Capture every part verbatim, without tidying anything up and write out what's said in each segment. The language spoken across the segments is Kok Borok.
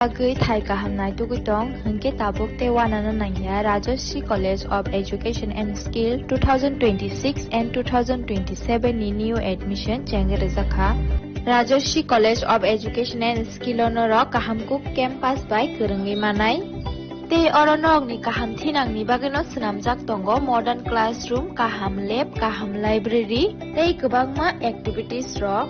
Bagwi thai kaham naitugwi tong, hinkhe tabuk tei uanano nangya Rajashree College of Education and Skill two thousand twenty-six and two thousand twenty-seven ni new admission chengwi rwjakha. Rajashree College of Education and Skill o norok kaham kuk campus bai kwrwngwi manai. Tei oro norokni kaham thinangni bagwino swnamjak tongo modern classroom, kaham lab, kaham library tei kwbangma activities rok.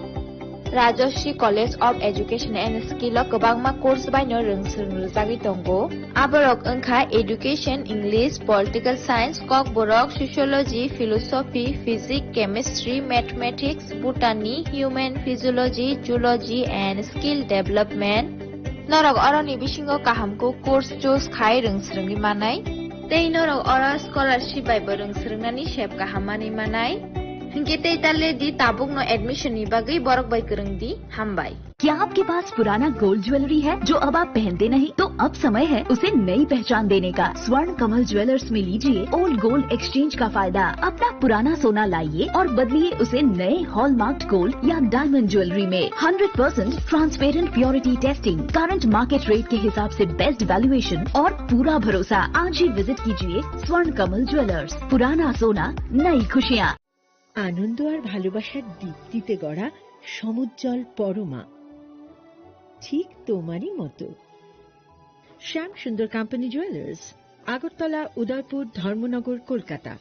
Rajashree College of Education and Skill o kwbangma course baino rwngswrwng rwjagwi tongo. Aborok wngkha Education, English, Political Science, Kokborok, Sociology, Philosophy, Physics, Chemistry, Mathematics, Botany, Human Physiology, Zoology and Skill Development. Norok oroni bisingo kaham kuk course choose khai rwngswrwngwi manai. Tei norok oro scholarship bai bo rwngswrwngnani sep kaham manwi manai. Hinkhe tei ta le di, tabukno admission ni bagwi borok bai kwrwng di. Hambai. क्या आपके पास पुराना gold jewellery है जो अब आप पहनते नहीं? तो अब समय है उसे नई पहचान देने का। स्वर्ण कमल ज्वेलर्स में लीजिए ओल्ड गोल्ड एक्सचेंज का फायदा। अपना पुराना सोना लाइए और बदलिए उसे नए हॉलमार्क्ड गोल्ड या डायमंड ज्वेलरी में। Hundred percent transparent purity testing, current market rate के हिसाब से बेस्ट वैल्यूएशन और पूरा भरोसा। आज ही विजिट कीजिए स्वर्ण कमल ज्वेलर्स। पुराना सोना, नई खुशियाँ। আনন্দ আর ভালোবাসার দীপ্তিতে গড়া সমুজ্জ্বল পরমা, ঠিক তোমারই মতো। শ্যাম সুন্দর কোম্পানি জুয়েলার্স, আগরতলা, উদয়পুর, ধর্মনগর, Kolkata.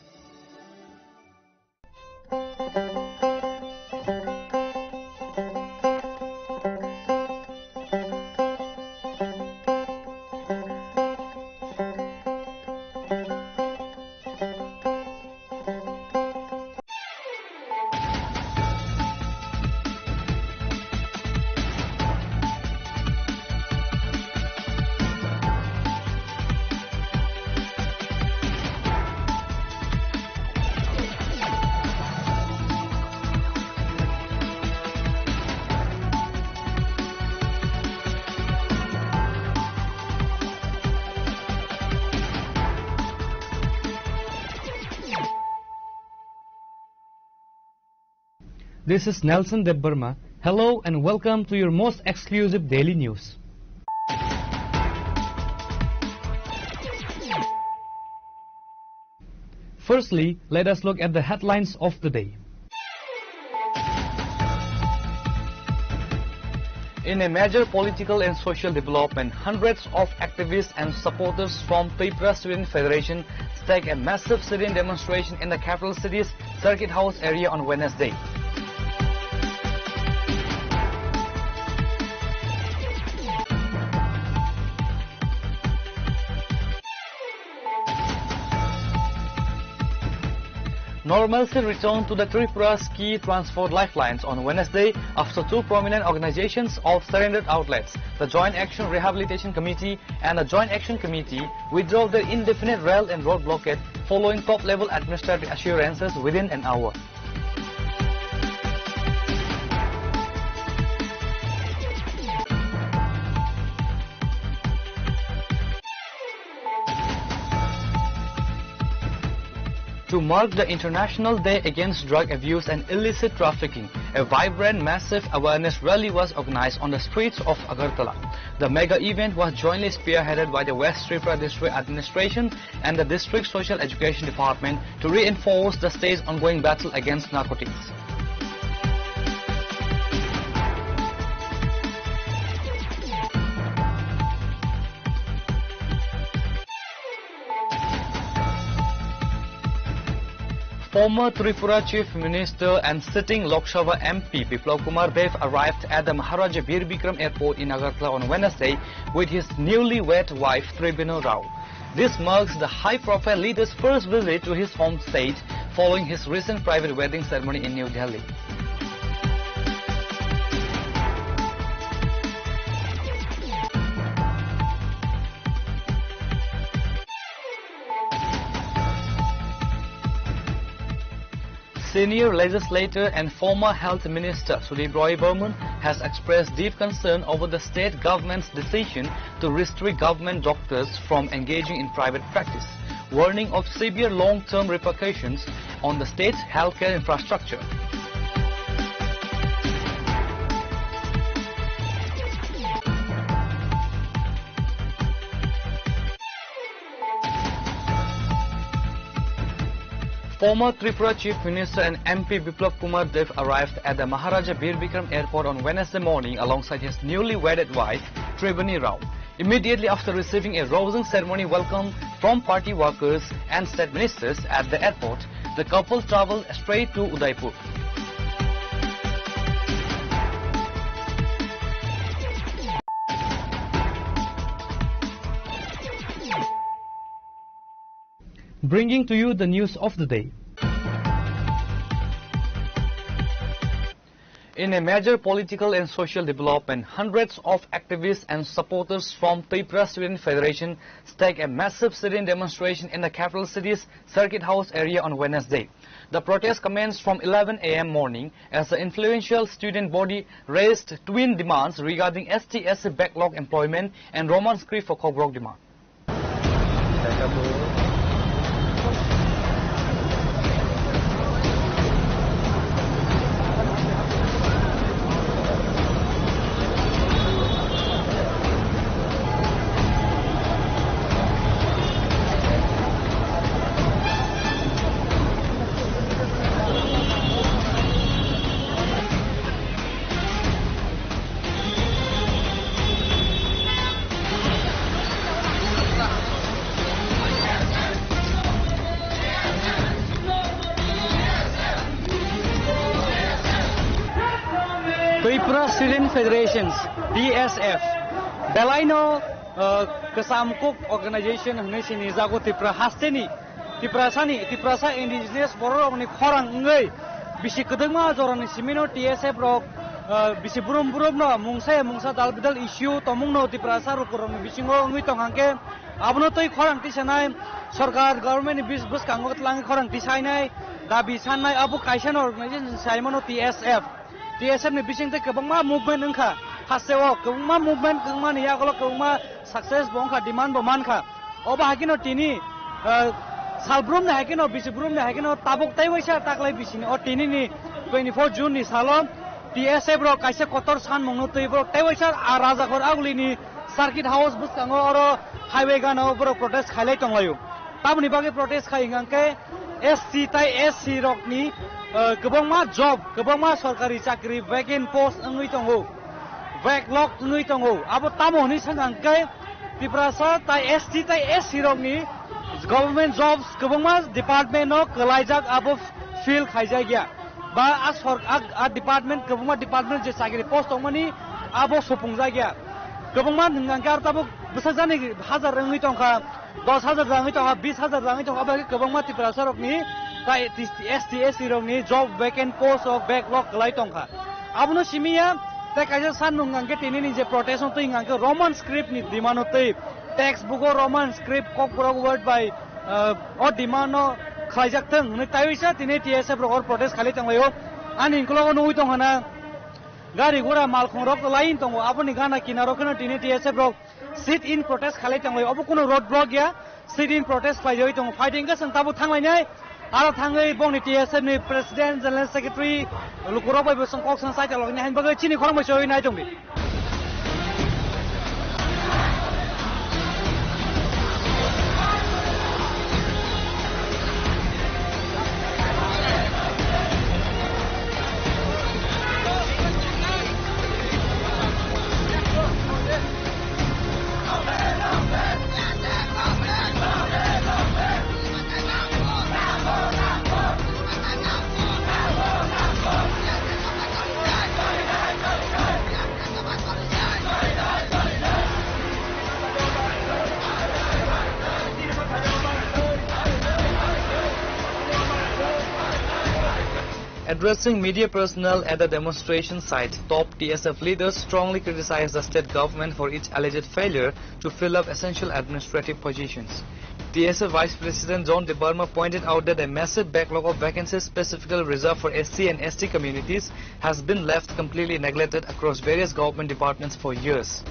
This is Nelson Debbarma. Hello and welcome to your most exclusive daily news. Firstly, let us look at the headlines of the day. In a major political and social development, hundreds of activists and supporters from Tripura Student Federation staged a massive sit-in demonstration in the capital city's Circuit House area on Wednesday. Normalcy returned to the Tripura's key transport lifelines on Wednesday after two prominent organizations of surrendered outlets, the Joint Action Rehabilitation Committee and the Joint Action Committee, withdrew their indefinite rail and road blockade following top-level administrative assurances within an hour. To mark the International Day Against Drug Abuse and Illicit Trafficking, a vibrant, massive awareness rally was organized on the streets of Agartala. The mega event was jointly spearheaded by the West Tripura District Administration and the District Social Education Department to reinforce the state's ongoing battle against narcotics. Former Tripura Chief Minister and sitting Lok Sabha M P Biplab Kumar Deb arrived at the Maharaja Bir Bikram Airport in Agartala on Wednesday with his newlywed wife Tribenu Rao. This marks the high-profile leader's first visit to his home state following his recent private wedding ceremony in New Delhi. Senior legislator and former Health Minister Sudip Roy Barman has expressed deep concern over the state government's decision to restrict government doctors from engaging in private practice, warning of severe long-term repercussions on the state's healthcare infrastructure. Former Tripura Chief Minister and M P Biplab Kumar Deb arrived at the Maharaja Bir Bikram Airport on Wednesday morning alongside his newly wedded wife, Tribeni Rao. Immediately after receiving a rousing ceremony welcome from party workers and state ministers at the airport, the couple traveled straight to Udaipur. Bringing to you the news of the day. In a major political and social development, hundreds of activists and supporters from Tripura Student Federation staged a massive sit-in demonstration in the capital city's Circuit House area on Wednesday. The protest commenced from eleven a m morning as the influential student body raised twin demands regarding S T S C backlog employment and Roman script for Kokborok demand. Tripura Student Federations, T S F, belaino, uh, Kwcham Kuk Organization hwnwi sinijago Tripura hasteni Tiprasani, Tiprasa indigenous bororokni khorang wngwi bisi kwdwkma jorani simino T S F rok, ah, bisi brum brumno mungsa ya mungsa dal bidal issue tongmungno Tiprasa lukurokni bisingo wngwi tong hangkhe abono twi khorang tisanai sorkar government ni bis-, bwskango twlangwi khorang tisainai dabi sannai abo kaisano organization saimano T S F. T S F ni bisingtwi kwbangma movement wngkha, hasteo kwbangma movement wngmani yagulo kwbangma success bo wngkha, demand bo mankha. Obo haikhe no tini, ah, salbrumni haikhe no, bisi brumni haikhe no tabuk tei waisa taklai bisini o tini ni twenty-four June ni salo T S F rok kaisa kotor sanmungno twi borok tei waisa a Rajakhor agulini Circuit House bwskango oro highway gana o borok protest khailai tonglaio. Tamoni bagwi protest khai hwnkhe S T tai S C rokni, eh, kwbangma job, kwbangma sorkari chakri vacant post wngwi tongo, backlog wngwi tongo. Abo tamo hwnwi swng hwnkhe Tiprasa tai S T tai S C rokni government jobs kwbangma department-o kwlaijak, abo fill khaijakya. Ba a sor-, a, a department, kwbangma department je chakri post tongmani abo supungjakya. Kwbangma hwnkha hwnkhe aro tabuk bwsajani hajar wngwi tongkha, dos hajar wngwi tongkha, bis hajar wngwi tongkha, abo hai kwbangma Tiprasa rokni tai S T, S C rokni job vacant post rok backlog kwlai tongkha. Abono simiya tei kaisa sanmung hwnkha hwnkhe tinini je protest no twi hwnkha hwnkhe Roman script ni demand no twi textbook o Roman script Kokborok word by, uh, o demand no khlaijak thwng hwnwi taiwisa tini T S F rok oro protest khalai tonglaio. Ani ukologo nugwi tongkha na gari gura malkhung rok line tongo, aboni gana kinaro kheno tini T S F rok sit in protest khalai tonglaio. Obo kuno road block ya, sit in protest khlaijagwi tongo. Phaidi hwnkhe chwng tabuk thanglainai. Aro thangwi bongni T S F ni President, General Secretary, lukurok bai bo chwng kok swng chai talokni hain bagwi chini khorang bai choi nai tongdi. Addressing media personnel at the demonstration site, top T S F leaders strongly criticized the state government for its alleged failure to fill up essential administrative positions. T S F Vice President John Debbarma pointed out that a massive backlog of vacancies specifically reserved for S C and S T communities has been left completely neglected across various government departments for years.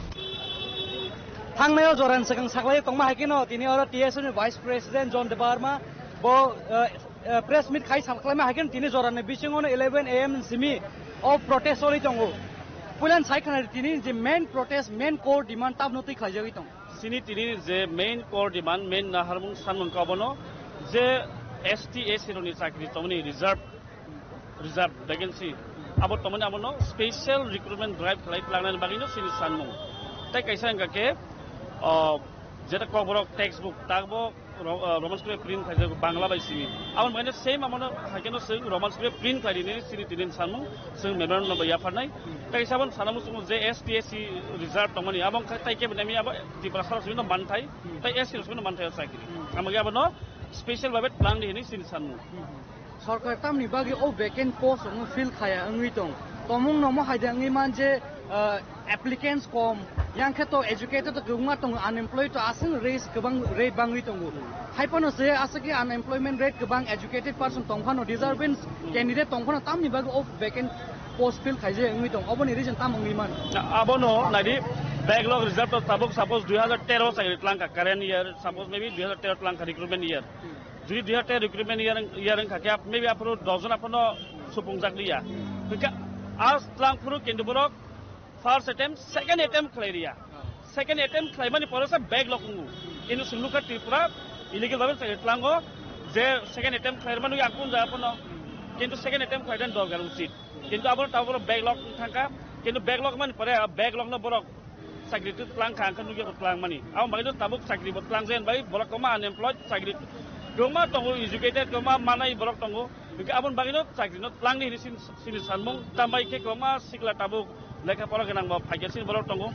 Thangnaio jorani swkang saklaio tongma hai kheno tini oro T S F ni Vice President John Debbarma bo, eh, eh, press meet khai sal khlaima hai kheno tini jorani bisingo no eleven A M simi o protest choli tongo. Puilan sai khna tini je main protest, main core demand tabno twi khlaijagwi tongo. Chini tini je main core demand, main naharmung sanmung kabono je S T, S C rokni chakri tongmani reserve, reserve vacancy abo tongmani abono special recruitment drive khlai tlangnani bagwino chini sanmung. Tai kaisa wngkha khe, o, jeta Kokborok textbook takbo ro-, o, Roman script print khlaijak Bangla bai simi. Aboni bagwino same abono haikhe no chwng Roman script print khlai rini chini tini sanmung, chwng memorandum bai yapharnai. Tai kaisa aboni sanmung chwng je S T, S C reserve tongmani abo wngkha tai kebo nami abo Tiprasa rok simi no manthai, tai S C rok simi no manthai o chakri. Amage abono special babe tlang di hinwi chini sanmung. Sorkar tamni bagwi o vacant post rokno fill khaya wngwi tong. Tomung nomo haida wngwi man je, ah, applicants kom, yang khe to educated to kwbangma tongo, unemployed to aswk raise kwbang rate bangwi tongo. Hai phano se aswk khe unemployment rate kwbang, educated person tong phano, deserving candidate tong phano tamni bagwi o vacant post fill khaijak wngwi tong. Oboni reason tamo wngwi man? Abono naidi, backlog result to tabuk suppose dui hazar tero chakri tlangkha, current year suppose maybe dui hazar tero tlangkha recruitment year. Jodi dui hazar tero recruitment year, year wngkha khe maybe aphuru dos jon aphano supungjak liya. Hwnkhe a tlang phuru kintu borok first attempt, second attempt khlai riya. Second attempt khlaimani pore se backlog wngo. Kintu chwng nukha Tripura illegal babe chakri tlango je second attempt khlaimani yakun ja aphano. Kintu second attempt khlaidan dorkar uchit. Kintu abo tabuk backlog thangkha. Kintu backlog mani pore backlog no borok chakri tlang kha, ang khe nukya bo tlang mani. Abo bagwi no tabuk chakri bo tlang jani bagwi borok kwbangma unemployed, chakri kwbangma tongo, educated kwbangma manai borok tongo. Hwnkhe aboni bagwi no chakri no tlang ni hinwi sin-, sini sanmung. Tambai khe kwbangma sikla tabuk lekha pora gwnang bo phaikya sini borok tongo.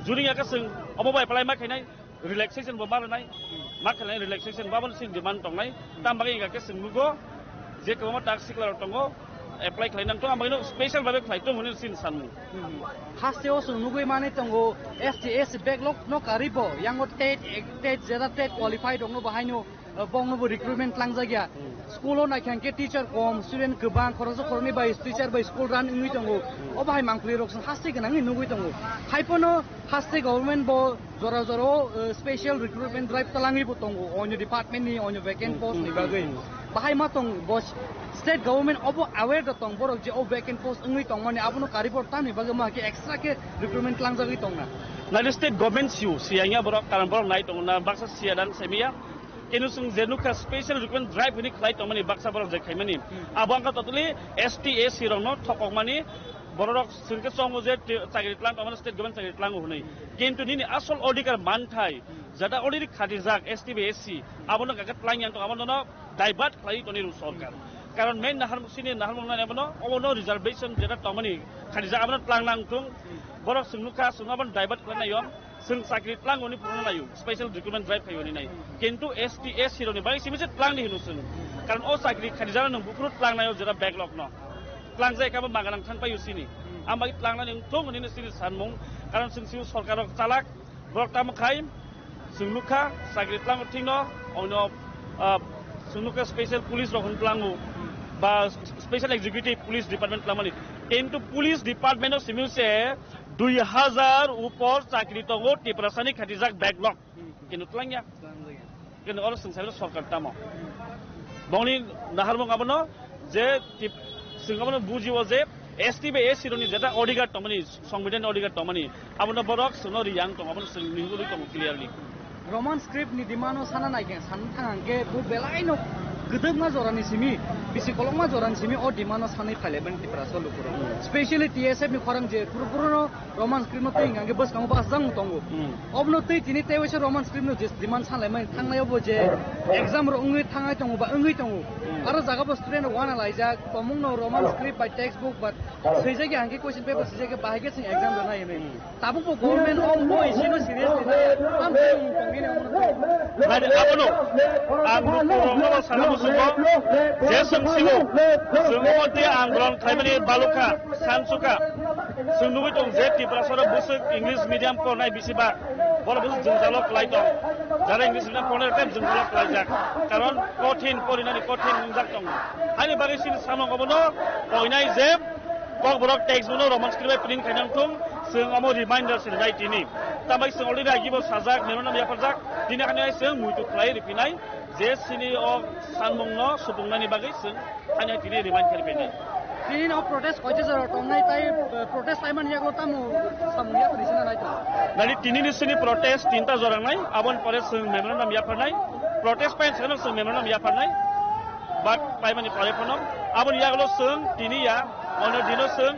Juni ya khe chwng omo bai apply ma khainai. Relaxation bo ma rwnai, ma khlainai relaxation bo aboni sini demand tongnai. Tam bagwi hwnkha khe chwng nugo je kwbangma tak sikla rok tongo, apply khlai nang tongo, ang bagwi no special babe khlai tongo hinwi chini sanmung. Haste o chwng nugwi manwi tongo, S T, S C backlog no karwi bo, yango tet, tet jeda tet qualified rok no bo haino, uh, bong no bo recruitment tlangjak ya. School o naikha hwnkhe teacher kom, student kwbang, khoroksa khoroknwi bai teacher bai school run wngwi tongo. Obo hai mangpili rok chwng haste gwnangwi nugwi tongo. Hai phano haste government bo jora jora o, eh, special recruitment drive talangwi bo tongo, onyo department ni, onyo vacant post ni bagwi. Bahai ma tong bo state government obo aware da tong borok je o vacant post wngwi tongmani abono karwi borok tamni bagwi ma khe extra khe recruitment tlangjagwi tongna. Naidi state government siu, siyangya borok, karon borok nai tongo na, baksa siya dan semiya. Kenu chwng je nukha special recruitment drive hwnwi khlai tongmani baksa borok je khaimani. Abo wngkha totally S T, S C rokno thokokmani, bororok chwngkhe chongo je ti-, chakri tlang tongmani state government chakri tlango hwnwi. Kintu nini asol odhikar manthai, jeta already khatijak S T bai S C, abono kaka tlang yang tong, abono no divert khlai toni rw sorkar. Karon main naharmung sini naharmung nani abono, obono reservation jeta tongmani khatijak abono tlang nang thung, borok chwng nukha, chwng abono divert khlai naio. Chwng chakri tlango ni phuru naio, special recruitment drive khaio ni nai. Kintu S T, S C rokni bagwi simi se tlang di hino chwng. Karon o chakri kharijana nwng buphuru tlang naio jera backlog no. Tlang jai kabo maganang thang paio sini. Am bagwi tlang nani wng thung hwnwi no sini sanmung. Karon chwng sini sorkar rok chalak, borok tamo khai, chwng nukha, chakri tlango thikno, oino, ah, chwng nukha special police rok hwn tlango, ba special executive police department tlamani. Kintu police department o simi se, Dui hazar upor chakri tongo Tiprasani khatijak backlog. Kenu tlangya. Kenu oro chwng saimano sorkar tamo. Bongni naharmung abono je tip-, chwng abono bujio je S T bai S C rokni jeta odhikar tongmani, songbidanni odhikar tongmani, abono borok chwngno riyang tong, abono chwng nihurwi tongo clearly. Roman script ni demand o sana naikhe, san thang hwnkhe bo belai no kwdwkma jora ni simi, bisi kolokma jora ni simi o demand o sanwi phailaimani Tiprasa lukurok. Specially T S F ni khorang je puro puro no Roman script no twi hwnkhe bwskango bachajak wng tongo. Obono twi tini tei waisa Roman script no je demand sanlaimani thangnai obo je exam rok wngwi thangnai tongo ba wngwi tongo. Aro jaga bo student rok wana laijak, tomung no Roman script bai textbook ba swijak ya hwnkhe question paper swijak ya bahai khe chwng exam rwnai hinwi. Tabuk bo government o bo issue no seriously nai, tam khe wng tong bini omono twi. Nai abono, ang nukung rokno bo sana muchungo, je chwng sigo, chwng o tei andolon khlaimani balukha, sansukha. Chwng nugwi tong je Tiprasa rok bwswk English medium pornai bisi ba, borok bwswk jwngjalo kwlai tong. Jara English medium pornai rok tei jwngjalo kwlaijak. Karon kothin, porinani kothin wngjak tongo. Haini bagwi chini samung obono poinai je, Kokborok textbook no Roman script bai print khaina wngthung, chwng omo reminder se rinai tini. Tambai chwng already agi bo sajak, memorandum yapharjak, tini hani hai chwng muitu khlai riphinai, je chini o sanmung no supungnani bagwi chwng hani hai tini remind khe riphinai. Tini no protest koicha jora tongnai tai, eh, protest laimani yago tamo samung yapri sina nai ta. Nani tini ni sini protest tinta jora nai, aboni pore chwng memorandum yapharnai, protest pai chwng memorandum yapharnai. But paimani pore phano aboni yagulo chwng tini ya, ono dino chwng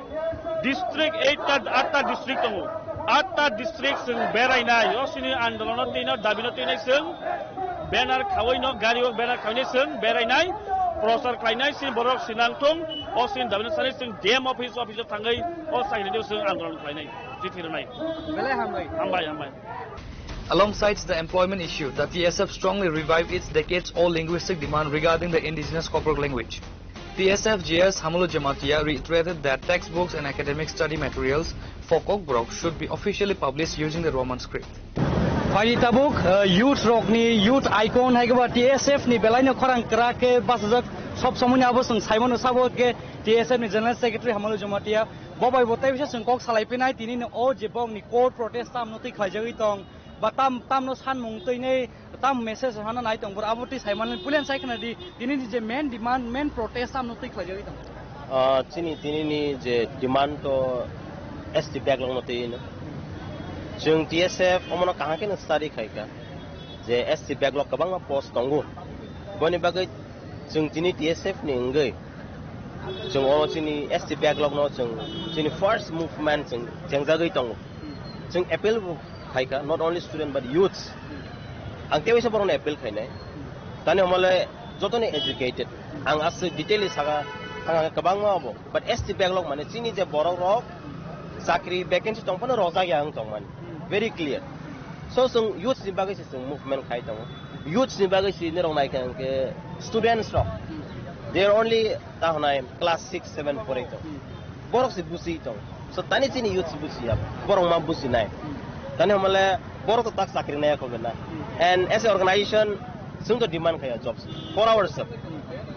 district eight ta, atta district tongo. Atta district chwng berainai, o sini andolono tino dabino tini chwng banner khawino, gari o banner khawini chwng berainai, prochar khlainai, sini borok sinang thung, o sini dabino sani chwng D M office, office o thangwi o chakri chwng andolon khlainai, chithi rwnai. Belai hambai. Hambai, hambai. Alongside the employment issue, the T S F strongly revived its decades-old linguistic demand regarding the indigenous Kokborok language. T S F G S Hamulu Jamatia reiterated that textbooks and academic study materials for Kokborok should be officially published using the Roman script. Phaidi tabuk, uh, youth rokni youth icon hai khe ba T S F ni belai no khorang kwrak khe bachajak, sob somoi ni abo chwng saimano sabo khe T S F ni General Secretary Hamulu Jamatia. Bo bai bo tei bisa chwng kok salai phinai tini no o je bok ni court protest tam no twi khlaijagwi tong. Ba tam, tamno sanmung twi nei, tam message hana nai tong, boro abo twi sai manli pulen sai khna di, tini ni je main demand, main protest tamno twi khlai jagwi tong. Ah, chini tini ni je demand to S T backlog no twi no. Chwng T S F omono kaham khe no study khai kha je S T backlog kwbangma post tongo, boni bagwi chwng tini T S F ni wngwi chwng o chini S T backlog no chwng chini first movement chwng chengjagwi tongo. Chwng appeal bo khai kha, not only student but youths. Ang tei waisa borokno appeal khainai. Tani hwnmale jotoni educated. Ang aswk detail saka thang kwbangma obo. But S T backlog mane chini je borok rok chakri vacancy tong phano rojak ya ang tong mani. Very clear. So chwng youths ni bagwi se chwng movement khai tongo. Youths ni bagwi se nirok nai kha hwnkhe students rok. They are only ta hwnai class six, seven pore tong. Borok se buji tong. So tani chini youth se buji ya. Borok ma buji nai. Tani hwnmale borok to tak chakri nai ko na. And as a organization, chwng to demand khaya jobs for ourselves.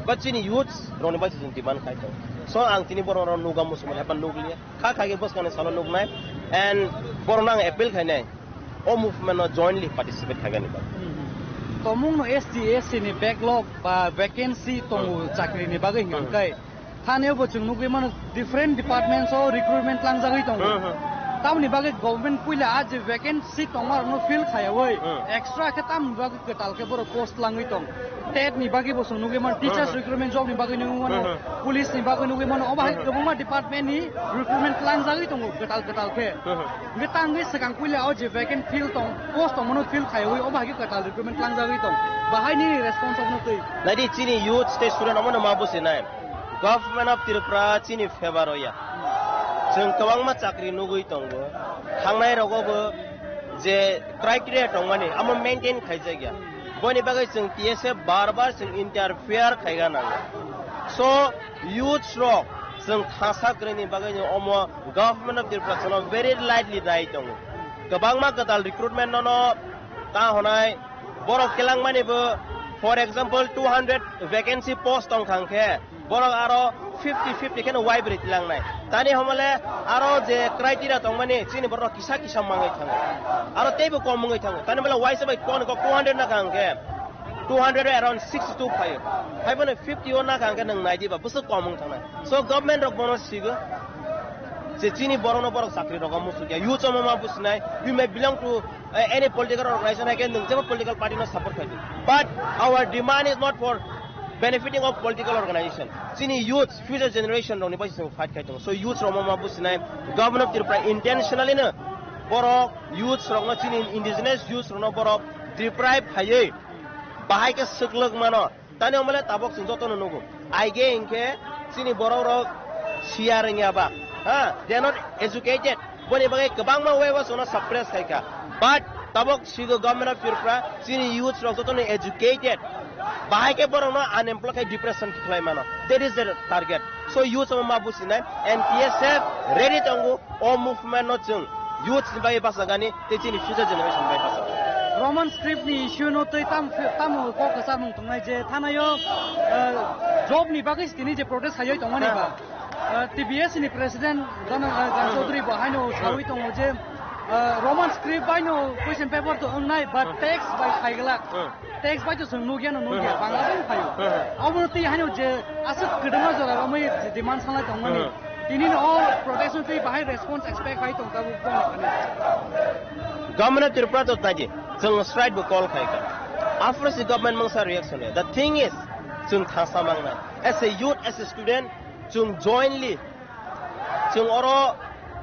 But chini youth rokni bai chwng demand khai tong. So ang tini borok rok nuga musumo hepan nukliya. Kha kha ke bwskangni salo nuknai. And borok nang appeal khainai. O movement no jointly participate khaigani ba. Tomung no S T S C ni backlog ba vacancy tongo chakri ni bagwi hingkai. Thani bo chwng nugwi mano different departments o recruitment langjagwi tongo. Hmm, hmm. Tamoni bagwi government puila a je vacancy tongma rokno fill khaiyawi Hmm. extra khe tamoni bagwi kwtal khe borok post langwi tong. Tet ni bagwi bo chwng nugwi mano, teachers Hmm, hmm. recruitment job ni bagwi nugwi mano, Hmm, hmm. police ni bagwi nugwi mano, obo hai Hmm, hmm. kwbangma department ni recruitment langjagwi tongo kwtal kwtal khe. Hmm, hmm. Hwnkhe tangwi swkang puila o je vacant field tong, post tongmano fill khaiwi obo hai khe kwtal recruitment langjagwi tong. Bahai nini response obono twi? Naidi chini youth tei student omono ma businai. Government of Tripura chini favor o ya. Chwng kwbangma chakri nugwi tongo. Thangnai rogo bo je criteria tongmani amo maintain khaijak ya. Boni bagwi chwng T S F bar bar chwng interfere khaiga nango. So youths rok chwng thangsa kwrwini bagwi omo government of Tripura chwngno very lightly nai tongo. Kwbangma kwtal recruitment nono ta honai borok kelangmani bo, for example, two hundred vacancy post tong thang khe borok aro fifty fifty kheno waibrwi tilangnai. Tani homole aro je criteria tongmani chini borok kisa kisa mangwi thango. Aro teibo kom wngwi thango. Tani bole waisa bai kon kok two hundred na kang khe two hundred around sixty-two phaio. Haiphano fifty o na kang khe nwng nai diba bwswk kom wng thangnai. So government rok bono sigo je chini borokno borok chakri rogo muchukya. Youth omo ma businai. You may belong to uh, any political organization, again, nwng jebo political party no support khai di. But our demand is not for benefiting of political organization. Chini youth, future generation rokni bai chwng fight khai tongo. So youth rok ma businai, government of Tripura intentionally no borok youth rokno, chini indigenous youth rokno borok deprive khaiwi bahai khe swklwk mano. Tani omole tabok chwng jotono nugo. Aige hinkhe chini borok rok siya rwngya ba. Ha, they are not educated. Boni bagwi kwbangma way o chwngno suppress khaikha. But tabok sigo government of Tripura chini youth rok jotono educated. Bahai khe borokno unemployed khai depression khlai mano. That is their target. So youth rok ma businai and T S F ready tongo. O movement no chwng youth ni bagwi bachagani tei chini future generation ni bagwi bachagani. Roman script ni issue no tei tam, tamo kok kwchar mung tongnai je thanayo, eh, job ni bagwi tini je protest khaiwi tongmani ba. Eh, T B S ni president Dhananjay Chaudhary bo haino sawi tongo je, eh, Roman script bai no question paper to wngnai but text bai khaiglak. Text bai to chwng nukya no nukya, Bangla bai phaio. Abo twi haino je aswk kwdwma jora romwi demand sanlai tongmani. Tini no o protest no twi bahai response expect khai tong tabuk tong. Government of Tripura to tadi, chwng strike bo call khai kha. After si government mungsa reaction ya. The thing is, Chwng thangsa mangnai. As a youth, as a student, chwng jointly, chwng oro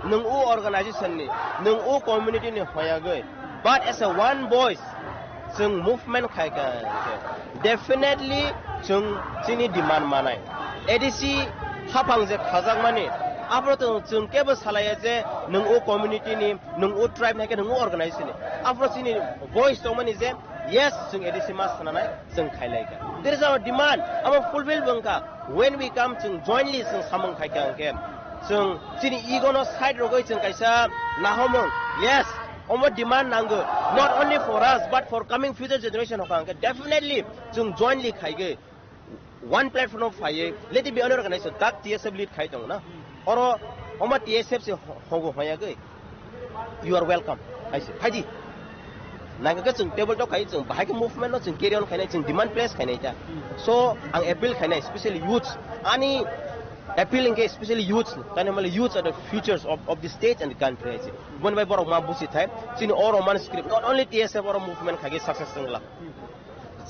nwng o organization ni, nwng o community ni hoyagwi, but as a one voice, chwng movement khaikha, definitely chwng chini demand manai. A D C haphang je khajakmani, aphoro to chwng kebo salaiya je nwng o community ni, nwng o tribe ni, nwng o organization ni. Aphoro chini voice tongmani je, yes, chwng A D C ma sananai, chwng khailaikha. There is our demand, abo fulfill wngkha. When we come, chwng jointly chwng samung khaikha hwnkhe, chwng chini ego no side rogwi chwng kaisa nahomung, yes, omo demand nango, not only for us, but for coming future generation hokha hwnkhe, definitely chwng jointly khaigwi one platform o phaiwi, let it be any organization, tak T S F lead khai tongo na. Oro omo T S F se ho-, hogo hoyagwi, you are welcome. Hai se, phaidi. Nangkhe chwng table talk khai, chwng bahai khe movement no chwng carry on khainai, chwng demand place khainai ta. So, ang appeal khainai, especially youths. Ani appeal hwnkhe especially youths, kani male youths are the futures of, of the state and the country, hai se. Boni bai borok ma busi thai, chini oro man script, not only T S F oro movement khaigwi success wngla.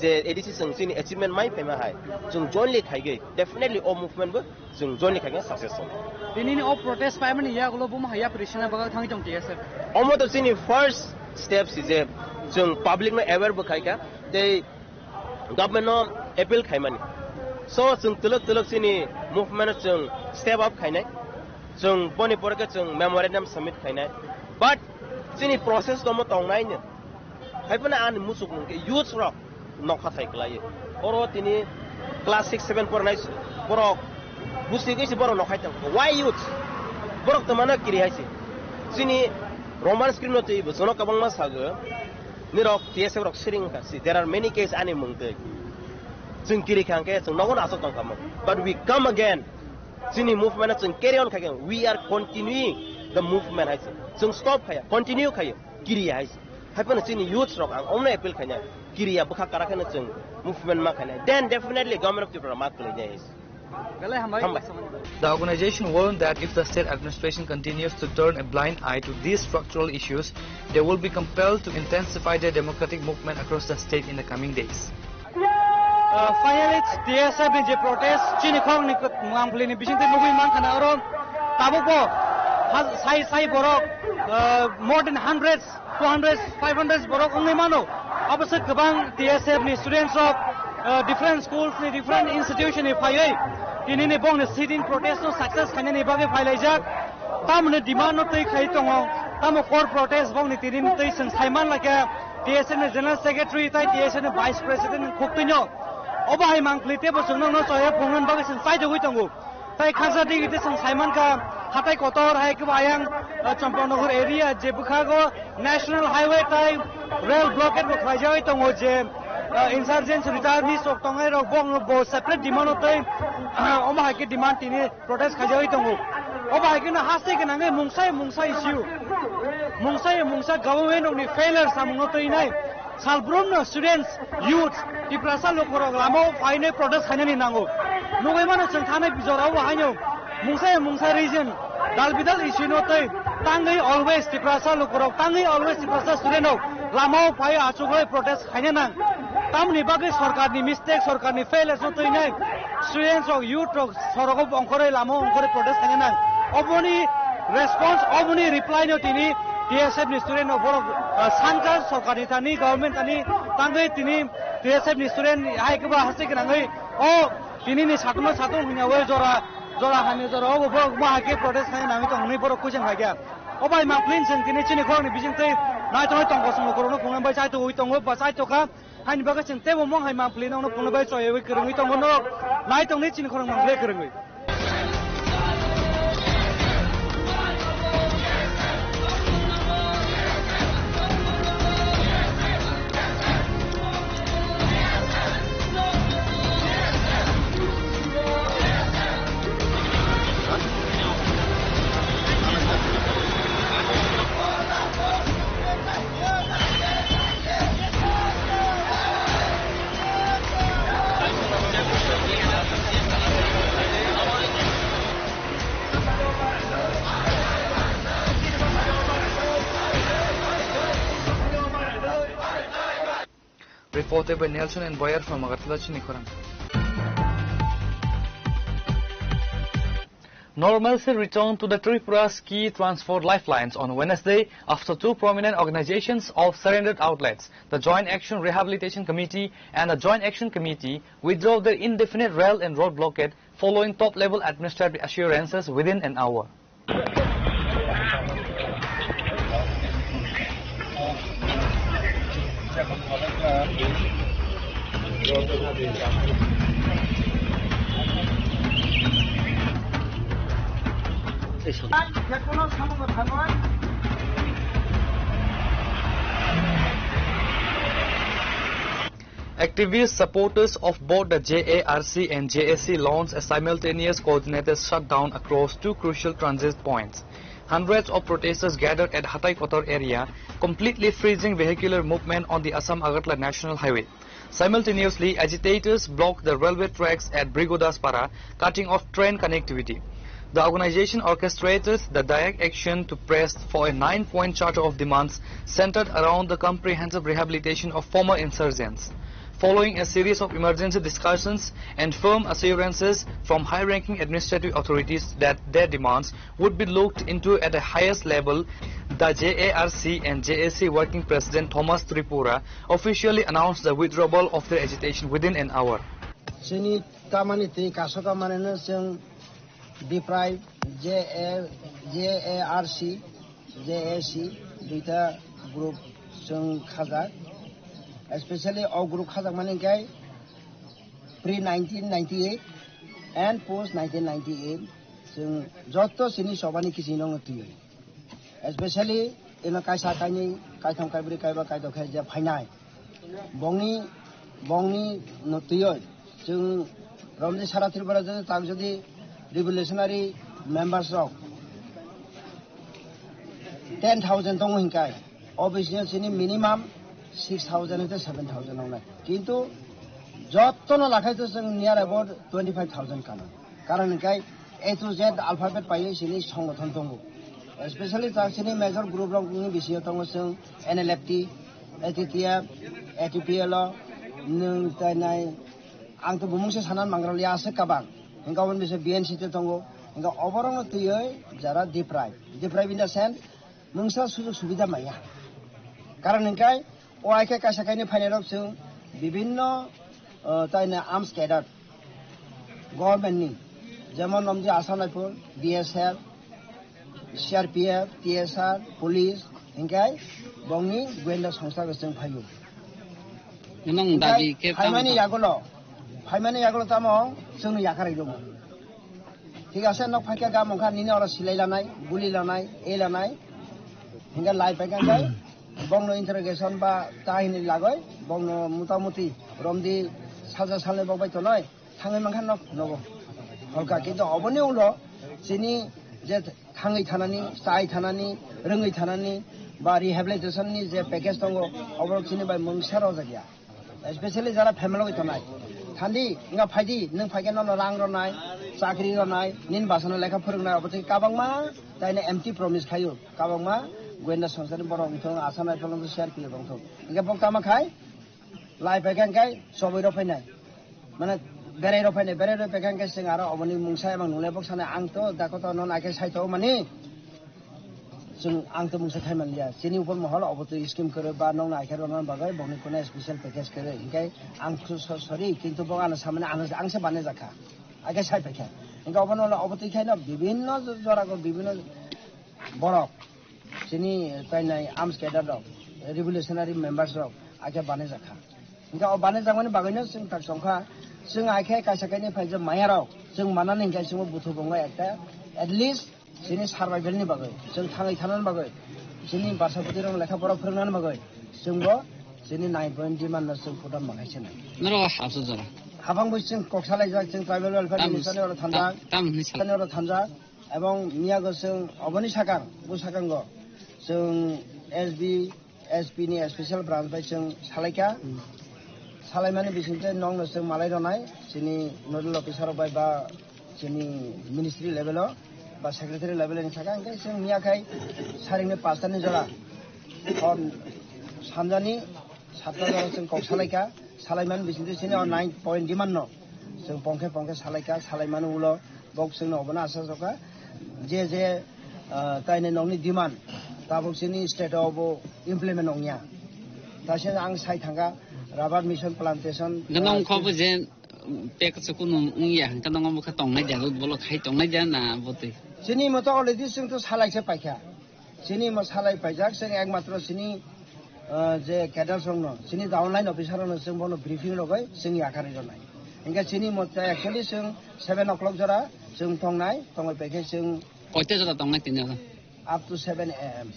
Je A D C chwng chini achievement mai phaima hai, chwng jointly khaigwi, definitely o movement bo chwng jointly khaigwi success wngwi. Tinini o protest paimani yagulo buma haya prisina bagwi thangwi tong T S F. Omo to chini first step si je chwng public no aware bo khaikha, tei government no appeal khaimani. So chwng twlwk twlwk chini movement no chwng step up khainai, chwng boni pore khe chwng memorandum submit khainai, but chini process to omo tongnai no. Hai phano ani muchuk nung khe youths rok nokha thai kwlai. Oro tini class six seven porinai borok busi gwi se borok nokhai tong. Why youths? Borok to mano kiri hai se. Chini Roman script no twi bo jono kwbangma sago. Nirok T S F rok siring kha si. There are many cases ani mung twi. Chwng kiri kha hwnkhe chwng nogo no aswk tong kha mo. But we come again. Chini movement no chwng carry on khai khe we are continuing the movement hai se. Chwng stop khaya, continue khaya, kiri hai se. Hai phano chini youths rok ang omno appeal khainai, kiriya bwkha kwrak kheno chwng movement ma khainai, then definitely government of Tripura ma kwlainai. Belai hambai. Hambai. The organization warned that if the state administration continues to turn a blind eye to these structural issues, they will be compelled to intensify their democratic movement across the state in the coming days. Uh, finally, T S F ni je protest, chini khoroknwi kut-, mangpili ni bisingtwi nugwi mankha na oro tabukbo ha-, sai, sai borok, uh, more than hundreds, two hundreds, five hundreds borok wngwi mano. Abo se kwbang T S F ni students rok, uh, different schools ni, different institution ni phaiwi tini ni bongni sit-in protest no success khainani bagwi phailaijak. Tamoni demand no twi khai tongo, tamo core protest bongni tini ni twi chwng saiman laikha T S F ni General Secretary tai T S F ni Vice President ni khuktwino. Obo hai mangpili teibo chwngno no choya phungnani bagwi chwng chaitogwi tongo. Tai khaksa digi tei chwng saimankha, hatai kotor hai kebo ayang, uh, Champaknagar area je bwkhago National Highway tai rail blockade bo khlaijagwi tongo je, uh, insurgents returnees rok tongnai rok bo, bo separate demand o tei, uh, omo hai khe demand tini protest khaijagwi tongo. Obo hai kheno haste gwnangwi mungsa mungsa issue, mungsa mungsa government rokni failure samungno twinai. Salbrumno students, youths, Tiprasa lukurok lamao phainai protest khainani nango. Nugwi mano chwng thanai bijorao bo haino mungsa mungsa region, dal bidal issue no tei tangwi always Tiprasa lukurok, tangwi always Tiprasa student rok lamao phai achuklai protest khaina nang. Tamoni bagwi sorkarni mistake, sorkarni failures no twinai students rok, youth rok sorogo ongkhorwi lamao ongkhorwi protest khaina nang. Oboni response, oboni reply no tini T S F ni student no borok, ah, sankha sorkar ni thani, government thani tangwi tini T S F ni student hai kebo haste gwnangwi o tini ni satung no satung hwnyawi jora, jora hani jora obo borok ma hai khe protest khai nangwi tong hwnwi borok kuchang hai khe. O bai mangpili chwng tini chini khoroknwi bisingtwi naitongwi tongkha chwng lukurokno phungnai bai chaitogwi tongo ba chaitokha. Haini bagwi chwng teibo mong hai mangpili nokno phunuknai bai choyawi kwrwngwi tongo norok. Naitongni chini khorang mangpili kwrwngwi. Reported by Nelson and Boyer from Agartala, Chini Khorang. Normalcy returned to the Tripura's key transport lifelines on Wednesday after two prominent organizations of surrendered outlets, the Joint Action Rehabilitation Committee and the Joint Action Committee, withdrew their indefinite rail and road blockade following top-level administrative assurances within an hour. Activists, supporters of both the J A R C and J A C launched a simultaneous coordinated shutdown across two crucial transit points. Hundreds of protesters gathered at Hatai Kotor area, completely freezing vehicular movement on the Assam Agartala National Highway. Simultaneously, agitators blocked the railway tracks at Brigodaspara, cutting off train connectivity. The organization orchestrated the direct action to press for a nine-point charter of demands centered around the comprehensive rehabilitation of former insurgents. Following a series of emergency discussions and firm assurances from high-ranking administrative authorities that their demands would be looked into at the highest level, the J A R C and J A C Working President Thomas Tripura officially announced the withdrawal of their agitation within an hour. Chini tamani twi kasoka maneno chwng deprive J A, J A R C, J A C duita group chwng khajak, especially o group khajakmani khe pre nineteen ninety-eight and post nineteen ninety-eight chwng joto chini chobani kiching rokno twiwi. Especially ino kaisa kainwi, kaitham, kaibri, kaiba, kaito khe je phainai. Bongni, bongni no twiwi chwng romdi sara Tripura jodi tak jodi revolutionary members rok ten thousand tongo hinkai. O bisingo chini minimum six thousand to seven thousand wngnai. Kintu jottono lakhai to chwng near about twenty-five thousand kano. Karon hinkai A to Z alphabet paiwi chini songothon tongo. Especially chwng chini major group rokni bisingo tongo chwng N L F T, A T T F, A T P L O, nwng tei nai ang to bumung se sanan mangraliya aswk kabang. Hinka oboni bisingo B N C te tongo. Hinka oborokno twiwi jara deprive. Deprive in the sense, mungsa sujog subida maya. Karon hinkai o hai khe kaisa kainwi phainairok chwng bibinno, uh, taina arms cadre government ni, jemon nomdi Assam Rifle, B S F, C R P F, T S R, police, hinkai bongni goyenda songsa bo chwng phaio. Nang hinkai dabi khe phaimani tamo yagulo, phaimani yagulo tamo chwngno yakarai rwgo. Thik ase, nok phaikhe gam wngkha nini oro silai lanai, guli lanai, ei lanai. Hinkhe lai paikha khe bongno interrogation ba ta hinwi lagoi, bongno motamuti romdi salsa salnwi bok bai tonoi, thangwi mankha nok nogo. Holka, kintu oboni ulo chini je thangwi thanani, chai thanani, rwngwi thanani, ba rehabilitation ni je package tongo, oborok chini bai mungsa rojak ya. Especially jara family bai tonai. Thandi, wngkha phaidi, nwng phaikhe nono rang rwnai, chakri rwnai, nini basano lekha phwrwngnai, obo tei kabangma taino empty promise khaio. Kabangma goyenda songchar ni borok wngthong, Assam Rifle wngthong, C R P F wngthong. Hinkhe bok tama khai, lai paikha hinkhe chobwi rw phainai. Mane berai rw phainai, berai rw paikha hinkhe chwng aro oboni mungsa emang nunglai bok sanai, ang to dakoto nono akhe saito mani. Chwng ang to mungsa khai manliya. Chini upor mohol obo twi scheme kwrwi ba nokno akhe rwna bagwi bokni kuna special package kwrwi. Hinkhe ang so-, so-, sorry, kintu bo ano samani ano ang se banaijak kha. Akhe sai paikha. Hinkhe obono obo twi khaino bibinno jorago bibinno borok chini tainai arms cadre rok, revolutionary members rok akhe banaijak kha. Hinkhe o banaijak mani bagwino chwng tak chongkha. Chwng akhe kaisa kainwi phaijak maya rok chwng manani hinkhe chwngbo buthu bongo ekta at least Chini survival ni bagwi, chwng thangwi thanani bagwi, chini barsa bwtwi rok lekha pora phwrwngnani bagwi, chwngbo chini nine point demand no chwng pudam mangai se nai. Norok hapsa jora. Habang bo chwng kok salaijak, chwng tribal welfare minister ni oro thanjak, tam, tam hinwi sal- minister ni oro thanjak, ebong miyago chwng oboni sakang, bo sakango chwng S B, S P ni special branch bai chwng salaikha. Hmm. Salaimani bisingtwi nokno chwng malai rwnai, chini nodal officer rok bai ba chini ministry level o ba secretary level ni saka, hingke chwng miya khai saringni pasta ni jora hor sanjani satta jora chwng kok salaikha. Salaimani bisingtwi chini o nine point demand no chwng pongkhe pongkhe salaikha. Salaimani ulo Bok chwngno obono asa sokha, je je, ah, taini nokni demand, tabuk chini state o bo implement ongya. Taise ang sai thangkha rubber mission plantation, Ganang ah, kho bo je pek chukunu wngya, hwnkhe nongo bokhe tongnai dia, rot bolok khai tongnai dia na botwi? Chini moto already chwng to salai se paikha. Chini mo salai paijak, chwng ekmatro chini, ah, je cadre songno, chini downline officer no chwng bono briefing rogoi chwng yakarwi rwnai. Hingke chini mo actually chwng seven o'clock jora chwng tongnai, tongoi paikhe chwng Koita jora tongnai tini oro? Up to seven a m.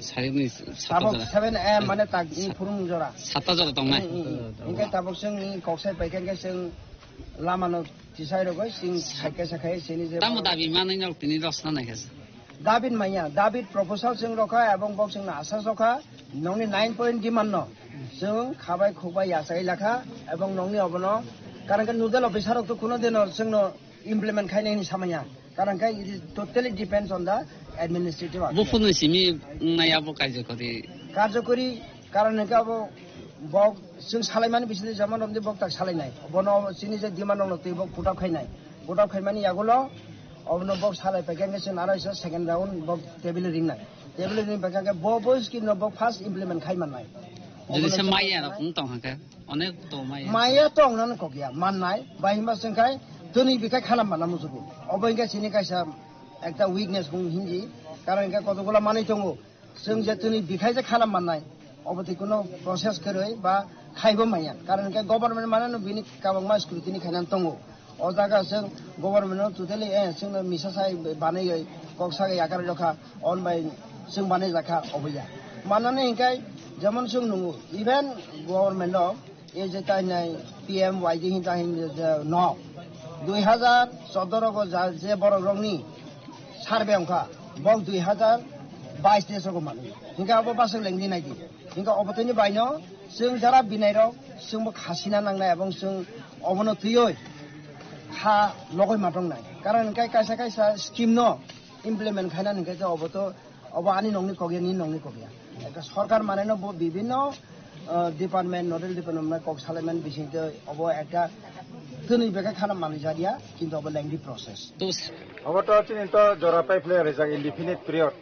Sarikni sata Tabok jora. Seven a m mane tak ni phurung jora. Sata jora tongnai. Hmm, hmm, hmm. Hingke tabok chwng ni koksai paikhe hingke chwng lama no tisai rogoi chwng saikhe sakhai chini je Tamo dabi manwi nok tini rosna naikhe. David maya, David proposal chwng rokha ebong bok chwngno asa sokha, nongni nine point demand no chwng khabai khukbai yachai lakha ebong nongni obono, karon khe nodal officer rok to kuno dino chwngno implement khainai hinwi samaya, karon khe it is totally depends on the administrative action. Buphurni simi wngnai abo karjokori. Karjokori, karon hwnkhe abo bok chwng salaimani bisingtwi jemon romdi bok tak salainai, bono chini je demand rokno twi bok put up khainai, put up khaimani yagulo Obono bok salai paikha hwnkhe chwng aro isa second round bok table ringnai. Table ring paikha hwnkhe bo, bo scheme no bo first implement khai mannai. Jodi Obono se chwng maya mannai. Rok wng tong hwnkhe, onek to maya. Maya to wngnani kok ya, mannai. Bai hwnba chwng khai twnwi bikhai khalam manna muchungo. Obo hwnkhe chini kaisa ekta weakness bung hinji. Karon hwnkhe kotokgola manwi tongo. Chwng je tini bikhai je khalam mannai, obo twi kuno process kwrwi ba khaibo manya. Karon hwnkhe government manano bini kwbangma scrutiny khainani tongo. O jaga chwng government no totally, eh, chwngno misa sai banaiwi kok sagai yakar jokha, on bai chwng banai jakha obo ya. Manani hwnkhe jemon chwng nungo, even government no E je tai nai P M Y D hin ta hin je no. Dui hajar choudo rogo ja, je borok rokni survey wngkha, bok dui hajar bais ni sogo mani. Hingke abo baswk lengdi nai di. Hingke obo tini baino chwng jara binai rok chwngbo khasina nangnai ebong chwng obono twiwi kha logoi matong nai. Karon hingke kaisa kaisa scheme no implement khaina hingke je obo to Obo ani nongni kok ya, nini nongni kok ya. Ekta sorkar maneno bo bibinno, ah, department, nodal department kok salaimani bisingtwi obo ekta twnwi bwkha khana manwi jakya, kintu obo lengthy process. Obo to chini to jora pai phlai rijak indefinite period.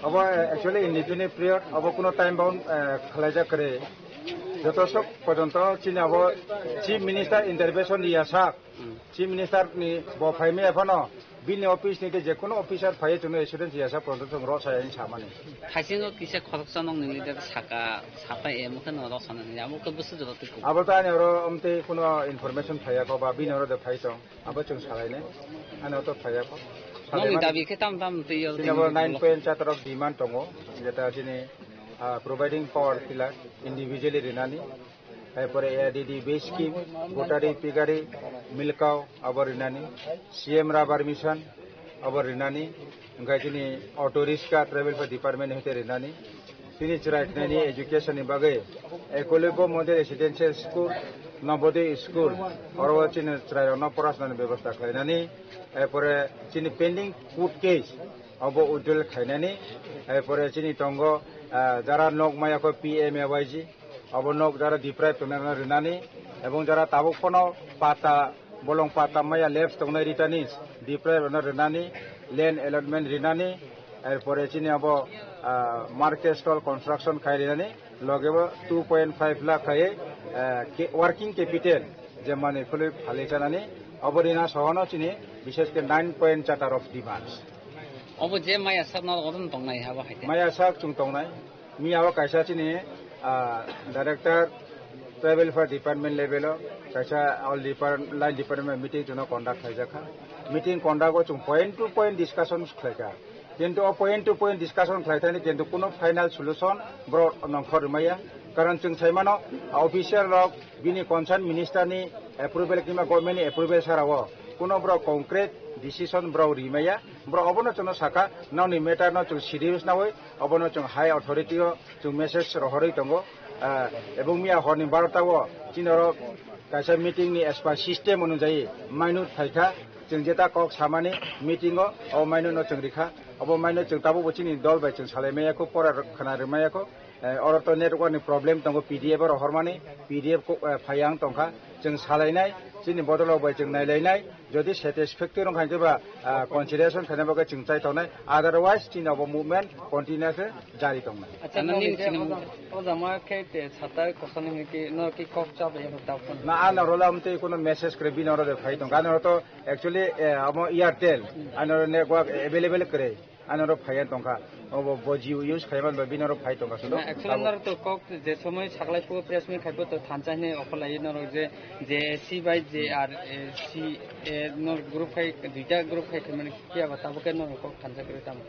Obo, eh, actually indefinite period, obo kuno time bound, eh, khlaijak kwrwi. Joto sok porjonto chini obo Chief Minister intervention riya sak. Chief Minister ni bo phaimaya phano bini office ni tei jekunu officer phaiwi chwngno accident ya sa porjonto chwng rw saya hinwi samani. Thaisingo kisa khoroksa nokni leader saka, sata emo khe no rw sana hinwi amo khe bwswk jora twi kugo. Abo to ani oro amtwi kuno information phaiya kho ba bini oro de phai tong abo chwng salainai ani oro to phaiya kho. Nokni dabi khe tam tam twi yo. Chini abo nine point chatar rok demand tongo jeta chini, ah, providing power pillar individually rinani. Erpore A D D base scheme, gotari, pigari, milkau, abo rinani, C M rubber mission, abo rinani, hingke chini auto rickshaw, travel for department hete rinani, chini chwrai twnani education ni bagwi, Ekolibya Model Residential School, Navodaya School, oro chini chwrai rokno porasonani bebosta khlainani, erpore chini pending court case, abo withdrawal khlainani, erpore chini tongo, ah, jara nok maya kho P M A Y G, Abo nok jara deprive tongnai rokno rinani, ebong jara tabuk phano pata, bolong pata maya lapse tongnai ritani deprive rokno rinani, land allotment rinani, erpore chini abo, ah, market stall construction khai rinani, logebo two point five lakh khai, ah, ke-, working capital je manwi phulwi phalwi chanani, abo rina sohono chini bishesh khe nine point chatar of demands. Obo je maya sak no odon tongnai abo hai khe. Maya sak chwng tongnai. Miya o kaisa chini, ah, director tribal welfare department level o kaisa all depart-, line department meeting chwngno conduct khlaijakha. Meeting conduct o chwng point to point discussion khlaikha. Kintu o point to point discussion khlaithani kintu kuno final solution borok nongkhor rwmaya. Karon chwng saimano, ah, official rok bini concern minister ni approval kiba government ni approval sara o kuno borok concrete decision borok rimaya. Borok obono chwngno saka, nokni matter no chwng serious nawi, obono chwng high authority o chwng message rohorwi tongo. Ah, ebong miya horni barota o chini oro kaisa meeting ni as per system onujai minute phaikha, chwng jeta kok samani meeting o, o minute no chwng rikha, obo minute chwng tabukbo chini dol bai chwng salai maya kho, pora khna rwmaya kho. Eh, oro to network ni problem tongo, P D F oro hormani, P D F ko, eh, phai ang tongkha, chwng salainai, chini bodol rok bai chwng nailainai, jodi satisfactory wngkha hwnkhe ba, ah, consideration khaina bagwi chwng chai tongnai, otherwise chini obo movement continuously jari tongnai. Acha, ano nini nini je sinamung oja-, ojama khe te sata kosani hwnwi ki, no ki kok cha bai abo tabuk. Na, ano rwla amtwi kuno message kwrwi bini oro de phai tongkha, ano to actually, eh, amo Airtel, ano network available kwrwi. Ani oro phaiya tongkha. Obo bo Jio use khaiman ba bini oro phai tongkha sudo. Na, actually, abo norok to kok je somoi saklai phuo press meet khaibo to thansa hinwi offer lai norok je, J A C bai J R C, eh, norok group khai, duita group khai khaimani phiya ba tabuk khe norok kok thansa kwrwi tamo.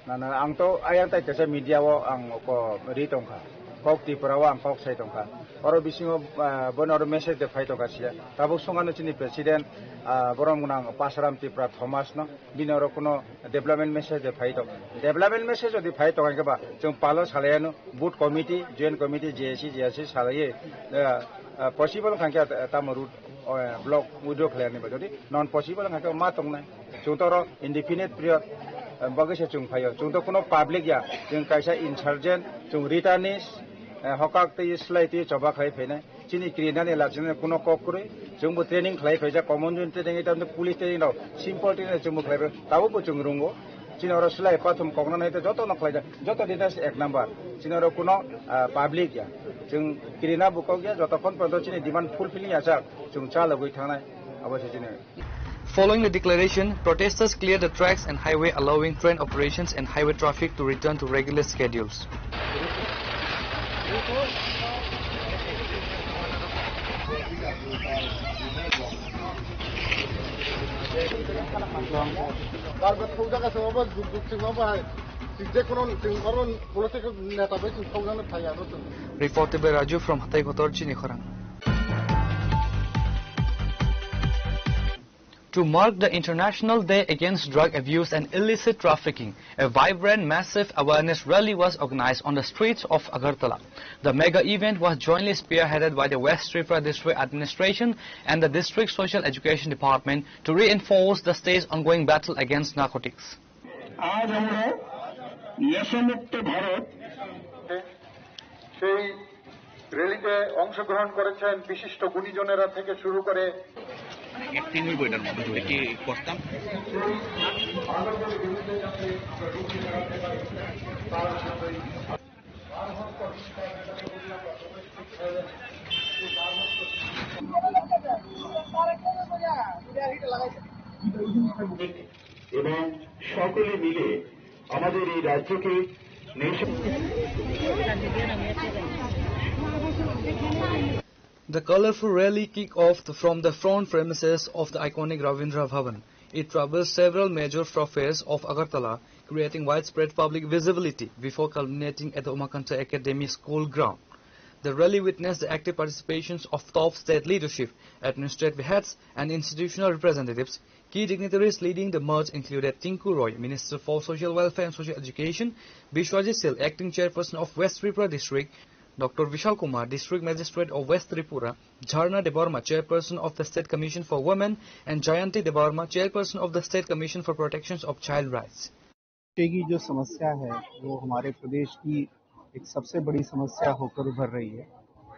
Na, na, ang to ayang tai kaisa media o ang ko ri tongkha. Kok Tripura o ang kok sai tongkha. Oro bisingo, ah, bono oro message de phai tongkha siya. Tabuk songano chini president, ah, borom gwnang Pasaram Tripura Thomas no. Bini oro kuno development message de phai tong. Development message jodi phai tong hwnkhe ba chwng palo salaiyano booth committee, joint committee, J A C, J R C salaiwi, eh, eh, possible wngkha khe tamo route, eh, block withdraw khlaiyani ba jodi non possible wngkha khe ma tongnai. Chwng to oro indefinite period, eh, bagwi se chwng phaio. Chwng to kuno public ya, chwng kaisa insurgent, chwng returnees, eh, hokak twi slai twi choba khlai phainai. Chini kirinani lachimani kuno kok kwrwi, chwngbo training khlai phaijak, common zone training, ita police training rok, simple training chwngbo khlai phai, tabukbo chwng rungo. Chini oro slai pathum kokno naite jotono khlaijak, joto details ek number. Chini oro kuno, ah, public ya. Chwng kirina bo kok ya, jotokhon porjonto chini demand fulfilling ya chak, chwng chalogwi thangnai, abo se chini. Following the declaration, protesters cleared the tracks and highway, allowing train operations and highway traffic to return to regular schedules. Reported by Raju from Hatai Kotor, Chini Khorang. To mark the International Day Against Drug Abuse and Illicit Trafficking, a vibrant, massive awareness rally was organized on the streets of Agartala. The mega event was jointly spearheaded by the West Tripura District Administration and the District Social Education Department to reinforce the state's ongoing battle against narcotics. আজ আমরা নেশামুক্ত ভারত সেই র্যালিতে অংশগ্রহণ করেছেন বিশিষ্ট গুণীজনেরা থেকে শুরু করে অ্যাক্টিং হইব এটার মধ্যে কি করতাম। এবং সকলে মিলে আমাদের এই রাজ্যকে নেশা The colorful rally kicked off from the front premises of the iconic Ravindra Bhavan. It traversed several major thoroughfares of Agartala, creating widespread public visibility before culminating at the Umakanta Academy school ground. The rally witnessed the active participations of top state leadership, administrative heads, and institutional representatives. Key dignitaries leading the march included Tinku Roy, Minister for Social Welfare and Social Education, Bishwajit Sil, Acting Chairperson of West Tripura District, Doctor Vishal Kumar, District Magistrate of West Tripura, Jharna Debbarma, Chairperson of the State Commission for Women, and Jayanti Debbarma, Chairperson of the State Commission for Protection of Child Rights. नशे की जो समस्या है, वो हमारे प्रदेश की एक सबसे बड़ी समस्या होकर उभर रही है।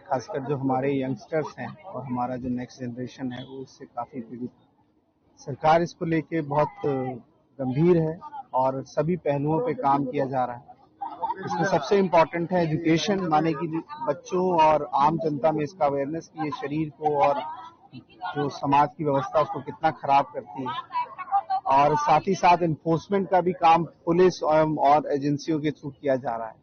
खासकर जो हमारे यंगस्टर्स हैं और हमारा जो नेक्स्ट जनरेशन है, वो इससे काफ़ी पीड़ित है। सरकार इसको लेके बहुत गंभीर है और सभी पहलुओं पे काम किया जा रहा है। इसमें सबसे इम्पोर्टेंट है एजुकेशन, माने कि बच्चों और आम जनता में इसका अवेयरनेस कि ये शरीर को और जो समाज की व्यवस्था उसको कितना खराब करती है, और साथ ही साथ एनफोर्समेंट का भी काम पुलिस और, और एजेंसियों के थ्रू किया जा रहा है।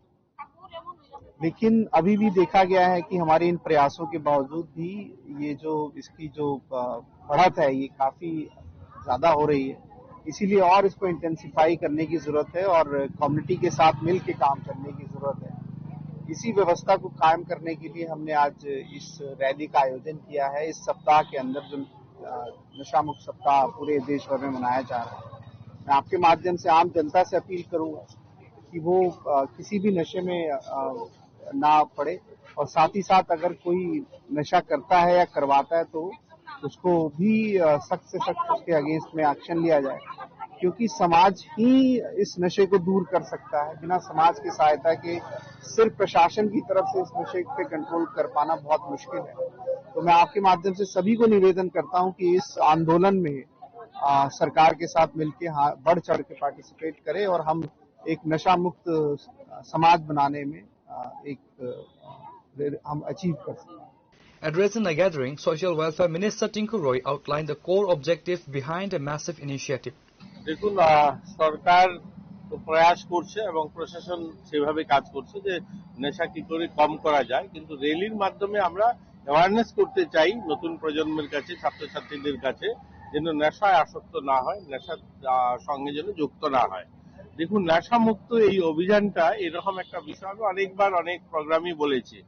लेकिन अभी भी देखा गया है कि हमारे इन प्रयासों के बावजूद भी ये जो इसकी जो, अ, बढ़त है, ये काफ़ी ज़्यादा हो रही है। इसीलिए और इसको इंटेंसिफाई करने की ज़रूरत है और कम्युनिटी के साथ मिल के काम करने की ज़रूरत है। इसी व्यवस्था को कायम करने के लिए हमने आज इस रैली का आयोजन किया है। इस सप्ताह के अंदर जो, अ, नशा मुक्त सप्ताह पूरे देश भर में मनाया जा रहा है, मैं आपके माध्यम से आम जनता से अपील करूँगा कि वो, अ, किसी भी नशे में, अ, ना पड़े और साथ ही साथ अगर कोई नशा करता है या करवाता है तो उसको भी, अ, सख्त से सख्त उसके अगेंस्ट में एक्शन लिया जाए। क्योंकि समाज ही इस नशे को दूर कर सकता है। बिना समाज की सहायता के सिर्फ प्रशासन की तरफ से इस नशे पे कंट्रोल कर पाना बहुत मुश्किल है। तो मैं आपके माध्यम से सभी को निवेदन करता हूं कि इस आंदोलन में, आ, सरकार के साथ मिलके, हाँ, बढ़ चढ़ के पार्टिसिपेट करें और हम एक नशा मुक्त समाज बनाने में, आ, एक, आ, हम अचीव कर सकते हैं। Addressing the gathering, Social Welfare Minister Tinku Roy outlined the core objective behind the massive initiative. দেখুন, আহ, সরকার তো প্রয়াস করছে এবং প্রশাসন সেভাবে কাজ করছে যে নেশা কি করে কম করা যায়, কিন্তু র্যালির মাধ্যমে আমরা অ্যাওয়ারনেস করতে চাই নতুন প্রজন্মের কাছে, ছাত্রছাত্রীদের কাছে, যেন নেশায় আসক্ত না হয়, নেশার, আহ, সঙ্গে যেন যুক্ত না হয়। দেখুন, নেশামুক্ত এই অভিযানটা এরকম একটা বিষয়, আমি অনেকবার অনেক প্রোগ্রামই বলেছি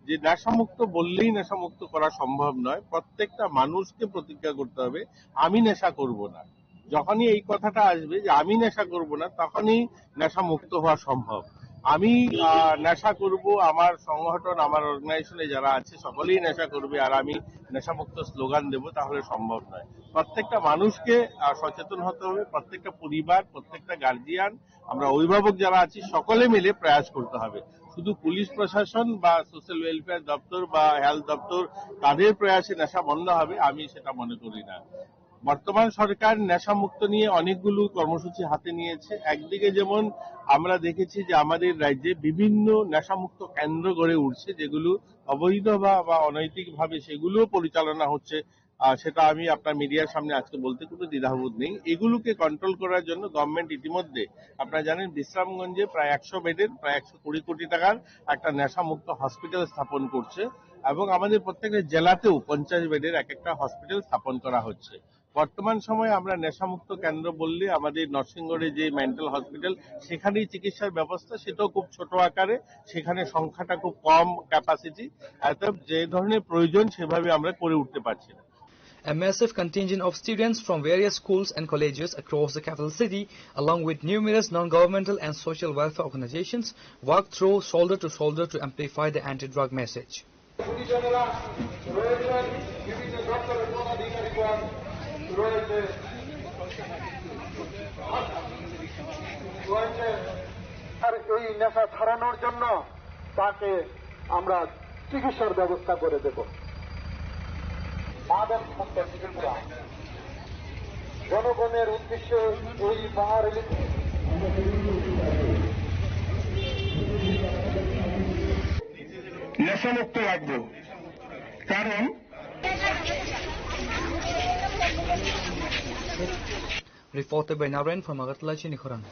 যে নেশামুক্ত বললেই নেশামুক্ত করা সম্ভব নয়। প্রত্যেকটা মানুষকে প্রতিজ্ঞা করতে হবে, "আমি নেশা করব না।" যখনই এই কথাটা আসবে যে "আমি নেশা করব না", তখনই নেশামুক্ত হওয়া সম্ভব। আমি, আহ, নেশা করব, আমার সংগঠন, আমার অর্গানাইজেশনে যারা আছে সকলেই নেশা করবে, আর আমি নেশামুক্ত স্লোগান দেব, তাহলে সম্ভব নয়। প্রত্যেকটা মানুষকে, আহ, সচেতন হতে হবে, প্রত্যেকটা পরিবার, প্রত্যেকটা গার্জিয়ান, আমরা অভিভাবক যারা আছি সকলে মিলে প্রয়াস করতে হবে। শুধু পুলিশ প্রশাসন বা সোশ্যাল ওয়েলফেয়ার দপ্তর বা হেলথ দপ্তর তাদের প্রয়াসে নেশা বন্ধ হবে, আমি সেটা মনে করি না। বর্তমান সরকার নেশামুক্ত নিয়ে অনেকগুলো কর্মসূচি হাতে নিয়েছে। একদিকে যেমন আমরা দেখেছি যে আমাদের রাজ্যে বিভিন্ন নেশামুক্ত কেন্দ্র গড়ে উঠছে, যেগুলো অবৈধ বা, বা অনৈতিকভাবে সেগুলো পরিচালনা হচ্ছে। আহ, সেটা আমি আপনার মিডিয়ার সামনে আজকে বলতে কোনো দ্বিধাবোধ নেই। এগুলোকে কন্ট্রোল করার জন্য গভর্নমেন্ট ইতিমধ্যে, আপনারা জানেন, বিশ্রামগঞ্জে প্রায় একশো বেডের প্রায় একশো কুড়ি কোটি টাকার একটা নেশামুক্ত হসপিটাল স্থাপন করছে এবং আমাদের প্রত্যেকটা জেলাতেও পঞ্চাশ বেডের এক একটা হসপিটাল স্থাপন করা হচ্ছে। বর্তমান সময়ে আমরা নেশামুক্ত কেন্দ্র বললে আমাদের নরসিংগড়ে যে মেন্টাল হসপিটাল, সেখানেই চিকিৎসার ব্যবস্থা, সেটাও খুব ছোট আকারে, সেখানে সংখ্যাটা খুব কম ক্যাপাসিটি, অর্থাৎ যে ধরনের প্রয়োজন সেভাবে আমরা করে উঠতে পারছি না। A massive contingent of students from various schools and colleges across the capital city, along with numerous non-governmental and social welfare organizations, walked through shoulder to shoulder to amplify the anti-drug message. আর এই নেশা ছাড়ানোর জন্য তাকে আমরা চিকিৎসার ব্যবস্থা করে দেব। মাদক মুক্ত ত্রিপুরা। জনগণের উদ্দেশ্যে এই মহার‍্যালি। নেশামুক্ত রাখবো, কারণ Reported by Narayan from Agartala, Chini Khorang.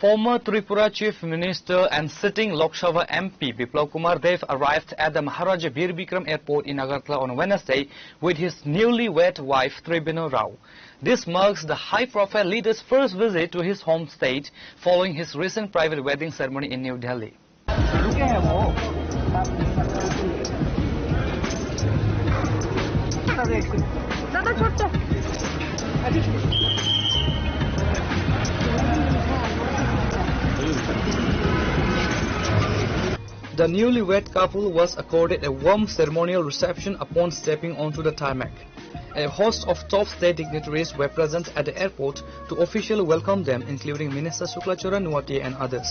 Former Tripura Chief Minister and sitting Lok Sabha M P Biplab Kumar Deb arrived at the Maharaja Bir Bikram Airport in Agartala on Wednesday with his newlywed wife Tribino Rao. This marks the high-profile leader's first visit to his home state following his recent private wedding ceremony in New Delhi. The newlywed couple was accorded a warm ceremonial reception upon stepping onto the tarmac. A host of top state dignitaries were present at the airport to officially welcome them, including Minister Shukla Choran Nuatia and others.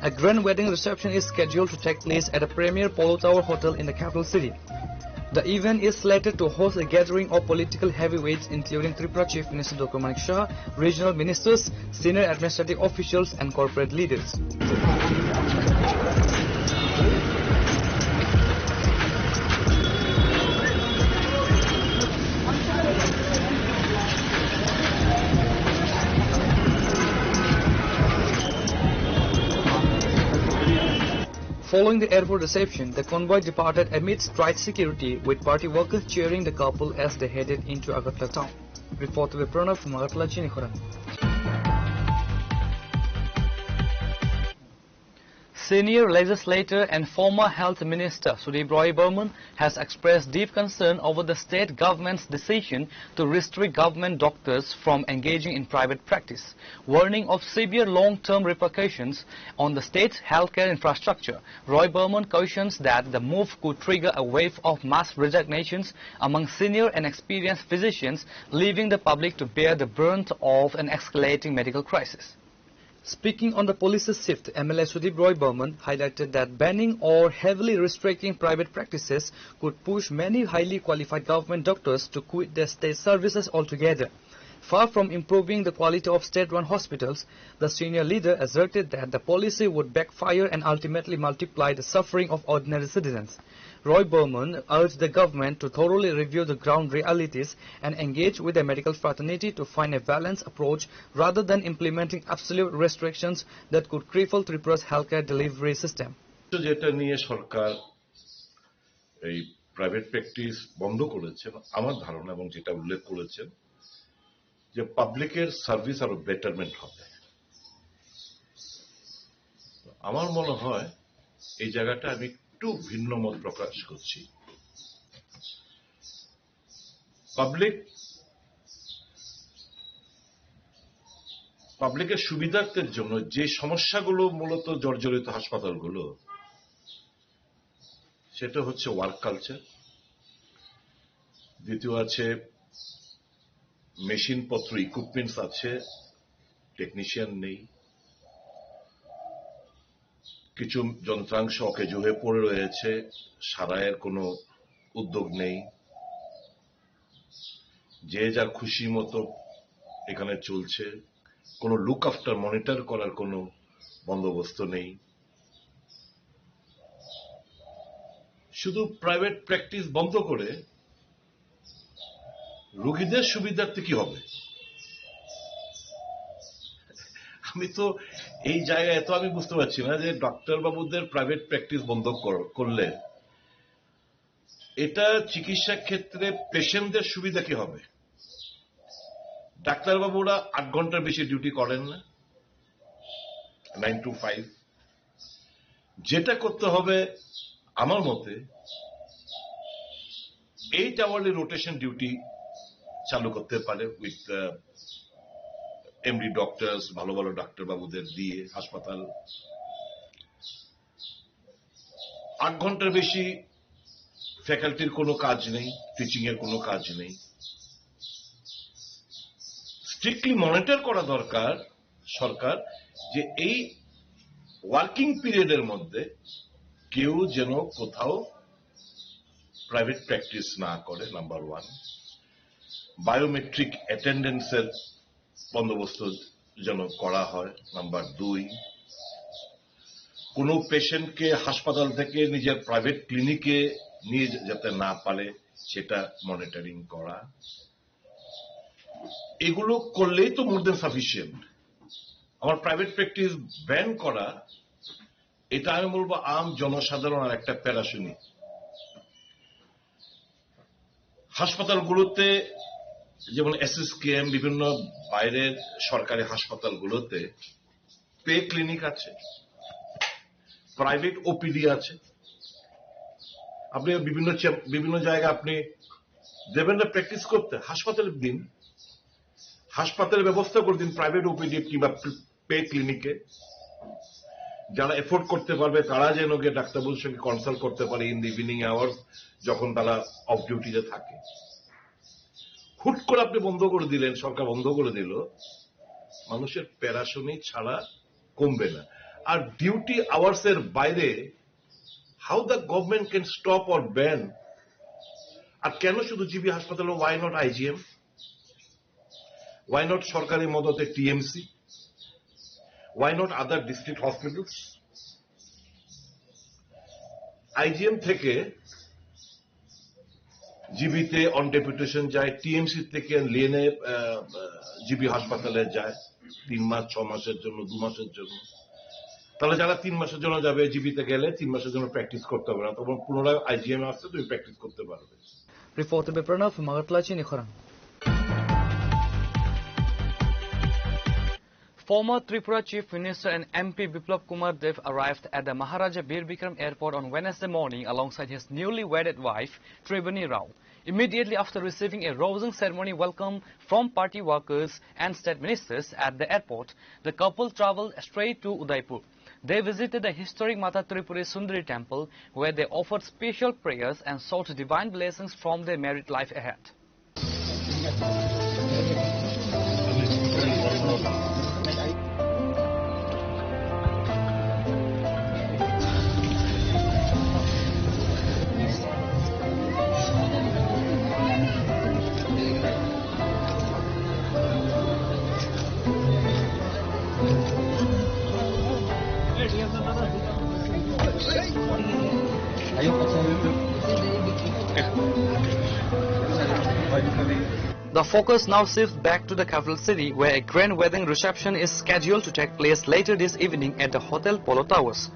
A grand wedding reception is scheduled to take place at the premier Polo Tower Hotel in the capital city. The event is slated to host a gathering of political heavyweights, including Tripura Chief Minister Doctor Manik Saha, regional ministers, senior administrative officials, and corporate leaders. Following the airport reception, the convoy departed amidst tight security, with party workers cheering the couple as they headed into Agartala town. Report by Pranav from Agartala, Chini Khorang. Senior legislator and former Health Minister Sudip Roy Burman has expressed deep concern over the state government's decision to restrict government doctors from engaging in private practice, warning of severe long-term repercussions on the state's healthcare infrastructure. Roy Burman cautions that the move could trigger a wave of mass resignations among senior and experienced physicians, leaving the public to bear the brunt of an escalating medical crisis. Speaking on the policy shift, M L A Sudip Roy Burman highlighted that banning or heavily restricting private practices could push many highly qualified government doctors to quit their state services altogether. Far from improving the quality of state-run hospitals, the senior leader asserted that the policy would backfire and ultimately multiply the suffering of ordinary citizens. Roy Burman urged the government to thoroughly review the ground realities and engage with the medical fraternity to find a balanced approach rather than implementing absolute restrictions that could cripple Tripura's healthcare delivery system. তো যেটা নিয়ে সরকার এই private practice বন্ধ করেছেন, আমার ধারণা এবং যেটা উল্লেখ করেছেন যে পাবলিকের সার্ভিস আরো বেটারমেন্ট হবে। আমার মনে হয় এই জায়গাটা আমি একটু ভিন্ন মত প্রকাশ করছি। পাবলিক, পাবলিকের সুবিধার্থের জন্য যে সমস্যাগুলো মূলত জর্জরিত হাসপাতালগুলো, সেটা হচ্ছে ওয়ার্ক কালচার। দ্বিতীয় আছে মেশিনপত্র, ইকুইপমেন্টস আছে, টেকনিশিয়ান নেই। কিছু যন্ত্রাংশ অকেজো হয়ে পড়ে রয়েছে, সারাইয়ের কোনো উদ্যোগ নেই। যে যার খুশি মতো এখানে চলছে, কোনো লুক আফটার, মনিটর করার কোনো বন্দোবস্ত নেই। শুধু প্রাইভেট প্র্যাকটিস বন্ধ করে রোগীদের সুবিধার্থে কি হবে? আমি তো এই জায়গায় তো আমি বুঝতে পারছি না যে ডাক্তার বাবুদের প্রাইভেট প্র্যাকটিস বন্ধ কর-, করলে এটা চিকিৎসা ক্ষেত্রে পেশেন্টদের সুবিধা কি হবে? ডাক্তারবাবুরা আট ঘন্টার বেশি ডিউটি করেন না, নাইন টু ফাইভ। যেটা করতে হবে আমার মতে, এইট আওয়ারলি রোটেশন ডিউটি চালু করতে পারে উইথ এমডি ডক্টরস, ভালো ভালো ডাক্তারবাবুদের দিয়ে হাসপাতাল। আট ঘন্টার বেশি ফ্যাকাল্টির কোনো কাজ নেই, টিচিং এর কোনো কাজ নেই। স্ট্রিক্টলি মনিটর করা দরকার সরকার যে এই ওয়ার্কিং পিরিয়ডের মধ্যে কেউ যেন কোথাও প্রাইভেট প্র্যাকটিস না করে, নাম্বার ওয়ান। বায়োমেট্রিক অ্যাটেন্ডেন্সের বন্দোবস্ত যেন করা হয়, নাম্বার দুই। কোনো পেশেন্টকে হাসপাতাল থেকে নিজের প্রাইভেট ক্লিনিকে নিয়ে যে-, যেতে না পারে, সেটা মনিটরিং করা। এগুলো করলেই তো মোর দেন সাফিসিয়েন্ট। আমার প্রাইভেট প্র্যাকটিস ব্যান করা, এটা আমি বলবো আম জনসাধারণ আর একটা প্যারাশুনি। হাসপাতালগুলোতে, যেমন এসএসকেএম, বিভিন্ন বাইরের সরকারি হাসপাতালগুলোতে পে ক্লিনিক আছে, প্রাইভেট ওপিডি আছে। আপনি বিভিন্ন চেম-, বিভিন্ন জায়গায় আপনি দেবেন না প্র্যাকটিস করতে, হাসপাতালে দিন, হাসপাতালে ব্যবস্থা করে দিন প্রাইভেট ওপিডি কিংবা পে ক্লিনিকে। যারা এফোর্ড করতে পারবে, তারা যেন গিয়ে ডাক্তারবাবুর সঙ্গে কনসাল্ট করতে পারে ইন দি ইভিনিং আওয়ার্স, যখন তারা অফ ডিউটিতে থাকে। হুট করে আপনি বন্ধ করে দিলেন, সরকার বন্ধ করে দিল, মানুষের প্যারাশনি ছাড়া কমবে না। আর ডিউটি আওয়ার্স এর বাইরে, how the government can stop or ban? আর কেন শুধু জিবি হাসপাতালে, why not IgM? Why not সরকারি মদতে TMC? Why not other district hospitals? IgM থেকে জিবিতে অন ডেপুটেশন যায়, টিএমসি থেকে লিয়েনে, আহ, আহ, জিবি হাসপাতালে যায় তিন মাস, ছ মাসের জন্য, দু মাসের জন্য। তাহলে যারা তিন মাসের জন্য যাবে, জিবিতে গেলে তিন মাসের জন্য প্র্যাকটিস করতে হবে না, তখন পুনরায় আইজিএম আসছে, তুমি প্র্যাকটিস করতে পারবে। Reporter Beprana from Agartala, chini khorang. Former Tripura Chief Minister and M P Biplab Kumar Deb arrived at the Maharaja Bir Bikram Airport on Wednesday morning alongside his newly wedded wife, Tribeni Rao. Immediately after receiving a rousing ceremony welcome from party workers and state ministers at the airport, the couple traveled straight to Udaipur. They visited the historic Mata Tripuri Sundari temple, where they offered special prayers and sought divine blessings from their married life ahead. The focus now shifts back to the capital city, where a grand wedding reception is scheduled to take place later this evening at the Hotel Polo Towers.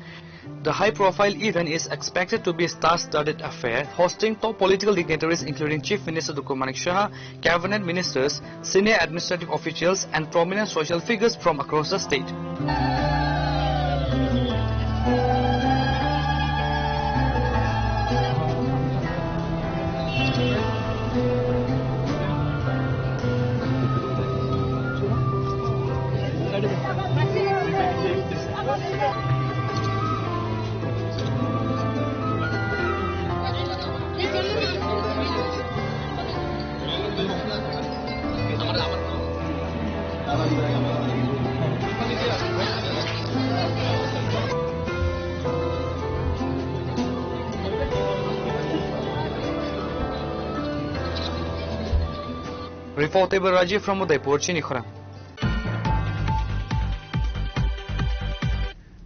The high-profile event is expected to be a star-studded affair, hosting top political dignitaries including Chief Minister Doctor Manik Saha, cabinet ministers, senior administrative officials, and prominent social figures from across the state. Reporter Rajiv from Udaipur, Chini Khorang.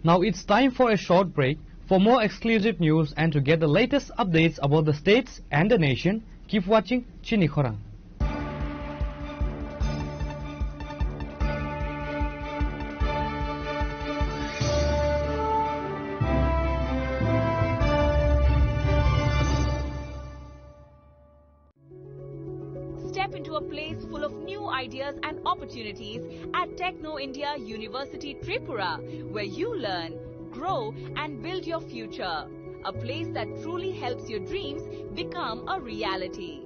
Now it's time for a short break. For more exclusive news and to get the latest updates about the states and the nation, keep watching Chini Khorang. Step into a place full of new ideas and opportunities at Techno India University Tripura, where you learn, grow, and build your future. A place that truly helps your dreams become a reality.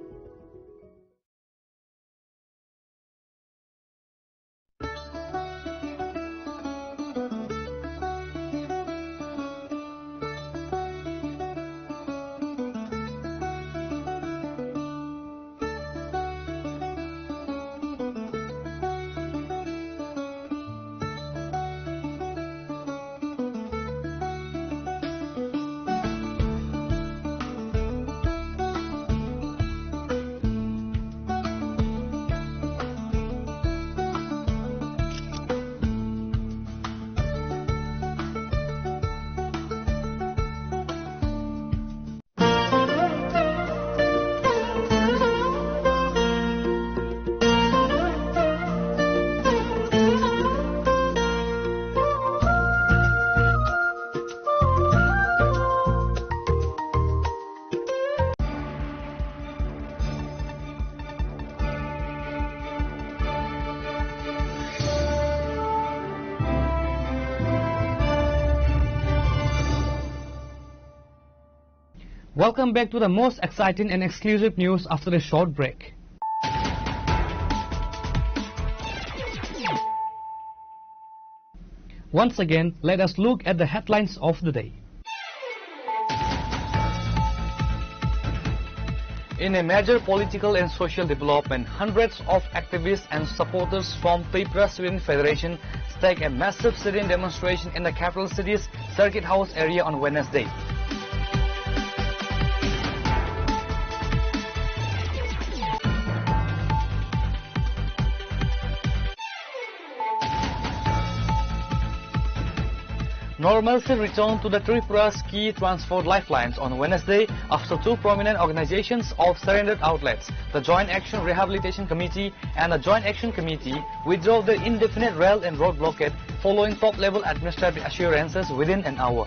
Welcome back to the most exciting and exclusive news after a short break. Once again, let us look at the headlines of the day. In a major political and social development, hundreds of activists and supporters from Tripura Student Federation staged a massive sit-in demonstration in the capital city's Circuit House area on Wednesday. Normalcy returned to the Tripura's key transport lifelines on Wednesday after two prominent organizations of surrendered outlets, the Joint Action Rehabilitation Committee and the Joint Action Committee, withdrew their indefinite rail and road blockade following top-level administrative assurances within an hour.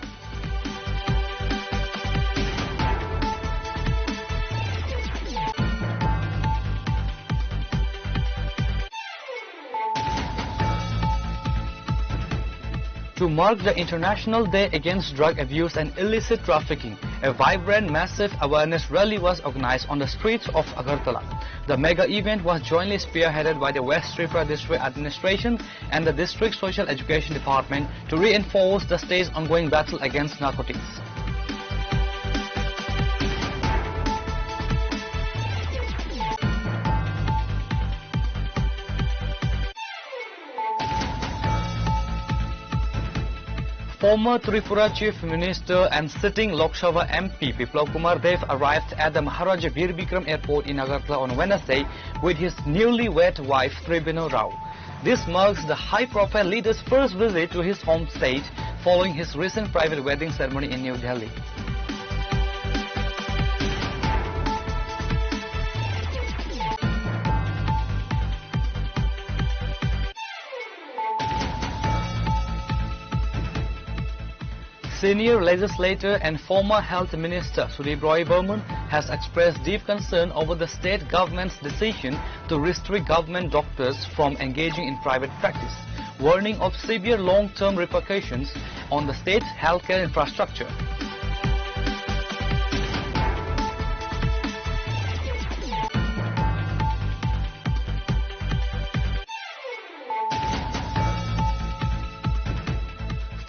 To mark the International Day Against Drug Abuse and Illicit Trafficking, a vibrant, massive awareness rally was organized on the streets of Agartala. The mega event was jointly spearheaded by the West Tripura District Administration and the District Social Education Department to reinforce the state's ongoing battle against narcotics. Former Tripura Chief Minister and sitting Lok Sabha M P Biplab Kumar Deb arrived at the Maharaja Bir Bikram Airport in Agartala on Wednesday with his newlywed wife Tribeni Rao. This marks the high-profile leader's first visit to his home state following his recent private wedding ceremony in New Delhi. Senior legislator and former Health Minister Sudip Roy Barman has expressed deep concern over the state government's decision to restrict government doctors from engaging in private practice, warning of severe long-term repercussions on the state's healthcare infrastructure.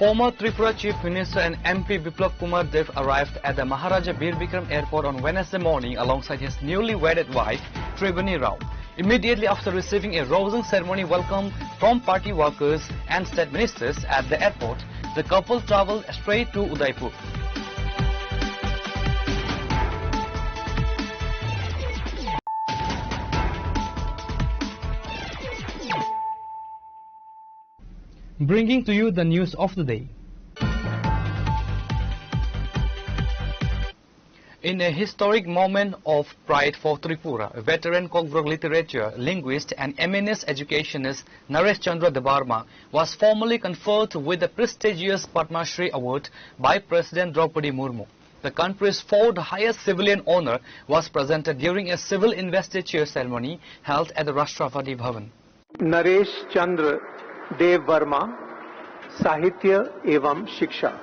Former Tripura Chief Minister and M P Biplab Kumar Deb arrived at the Maharaja Bir Bikram Airport on Wednesday morning alongside his newly wedded wife, Tribeni Rao. Immediately after receiving a rousing ceremony welcome from party workers and state ministers at the airport, the couple traveled straight to Udaipur. Bringing to you the news of the day. In a historic moment of pride for Tripura, veteran Kokborok literature, linguist and M N S educationist Naresh Chandra Debbarma was formally conferred with the prestigious Padma Shri Award by President Draupadi Murmu. The country's fourth highest civilian honor was presented during a civil investiture ceremony held at the Rashtrapati Bhavan. Naresh चंद्र देव वर्मा, साहित्य एवं शिक्षा।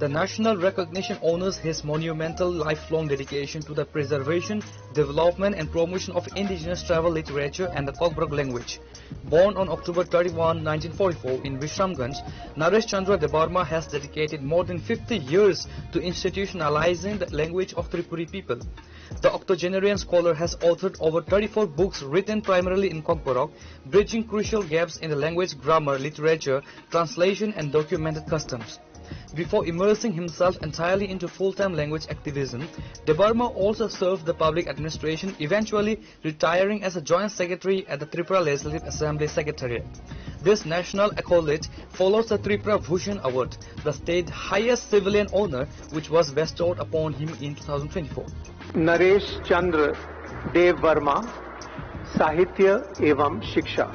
The national recognition honors his monumental lifelong dedication to the preservation, development and promotion of indigenous tribal literature and the Kokborok language. Born on October thirty-one, nineteen forty-four in Vishramganj, Naresh Chandra Debbarma has dedicated more than fifty years to institutionalizing the language of Tripuri people. The octogenarian scholar has authored over thirty-four books written primarily in Kokborok, bridging crucial gaps in the language, grammar, literature, translation, and documented customs. Before immersing himself entirely into full-time language activism, Debbarma also served the public administration, eventually retiring as a joint secretary at the Tripura Legislative Assembly Secretariat. This national accolade follows the Tripura Bhushan Award, the state highest civilian honor, which was bestowed upon him in two thousand twenty-four. Naresh चंद्र देव वर्मा, साहित्य एवं शिक्षा।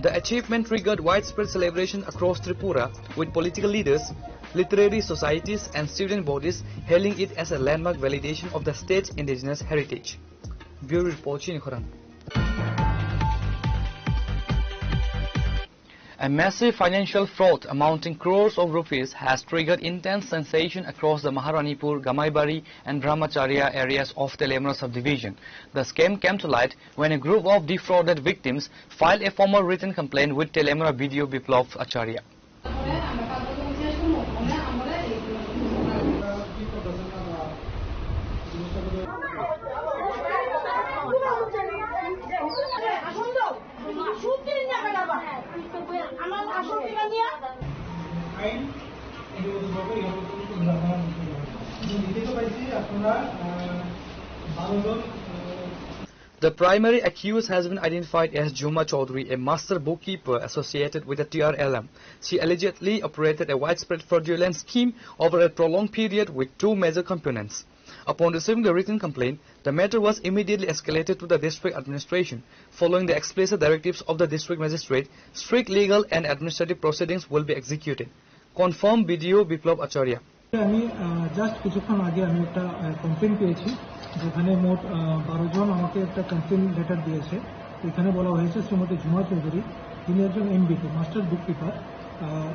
The achievement triggered widespread celebration across Tripura, with political leaders, literary societies, and student bodies hailing it as a landmark validation of the state's indigenous heritage. Bureau Report, chini khorang. A massive financial fraud amounting crores of rupees has triggered intense sensation across the Maharanipur, Gamaibari and Brahmacharya areas of Teliamura subdivision. The scam came to light when a group of defrauded victims filed a formal written complaint with Teliamura B D O Biplab Acharya. The primary accused has been identified as Jhuma Chaudhary, a master bookkeeper associated with the T R L M. She allegedly operated a widespread fraudulent scheme over a prolonged period with two major components. Upon receiving the written complaint, the matter was immediately escalated to the district administration. Following the explicit directives of the district magistrate, strict legal and administrative proceedings will be executed. Confirmed B D O Biplab Acharya. আমি জাস্ট কিছুক্ষণ আগে আমি একটা কমপ্লেন পেয়েছি, যেখানে মোট বারো জন আমাকে একটা কমপ্লেন লেটার দিয়েছে। এখানে বলা হয়েছে শ্রীমতী ঝুমা চৌধুরী, তিনি একজন এমবিপি, মাস্টার বুককিপার।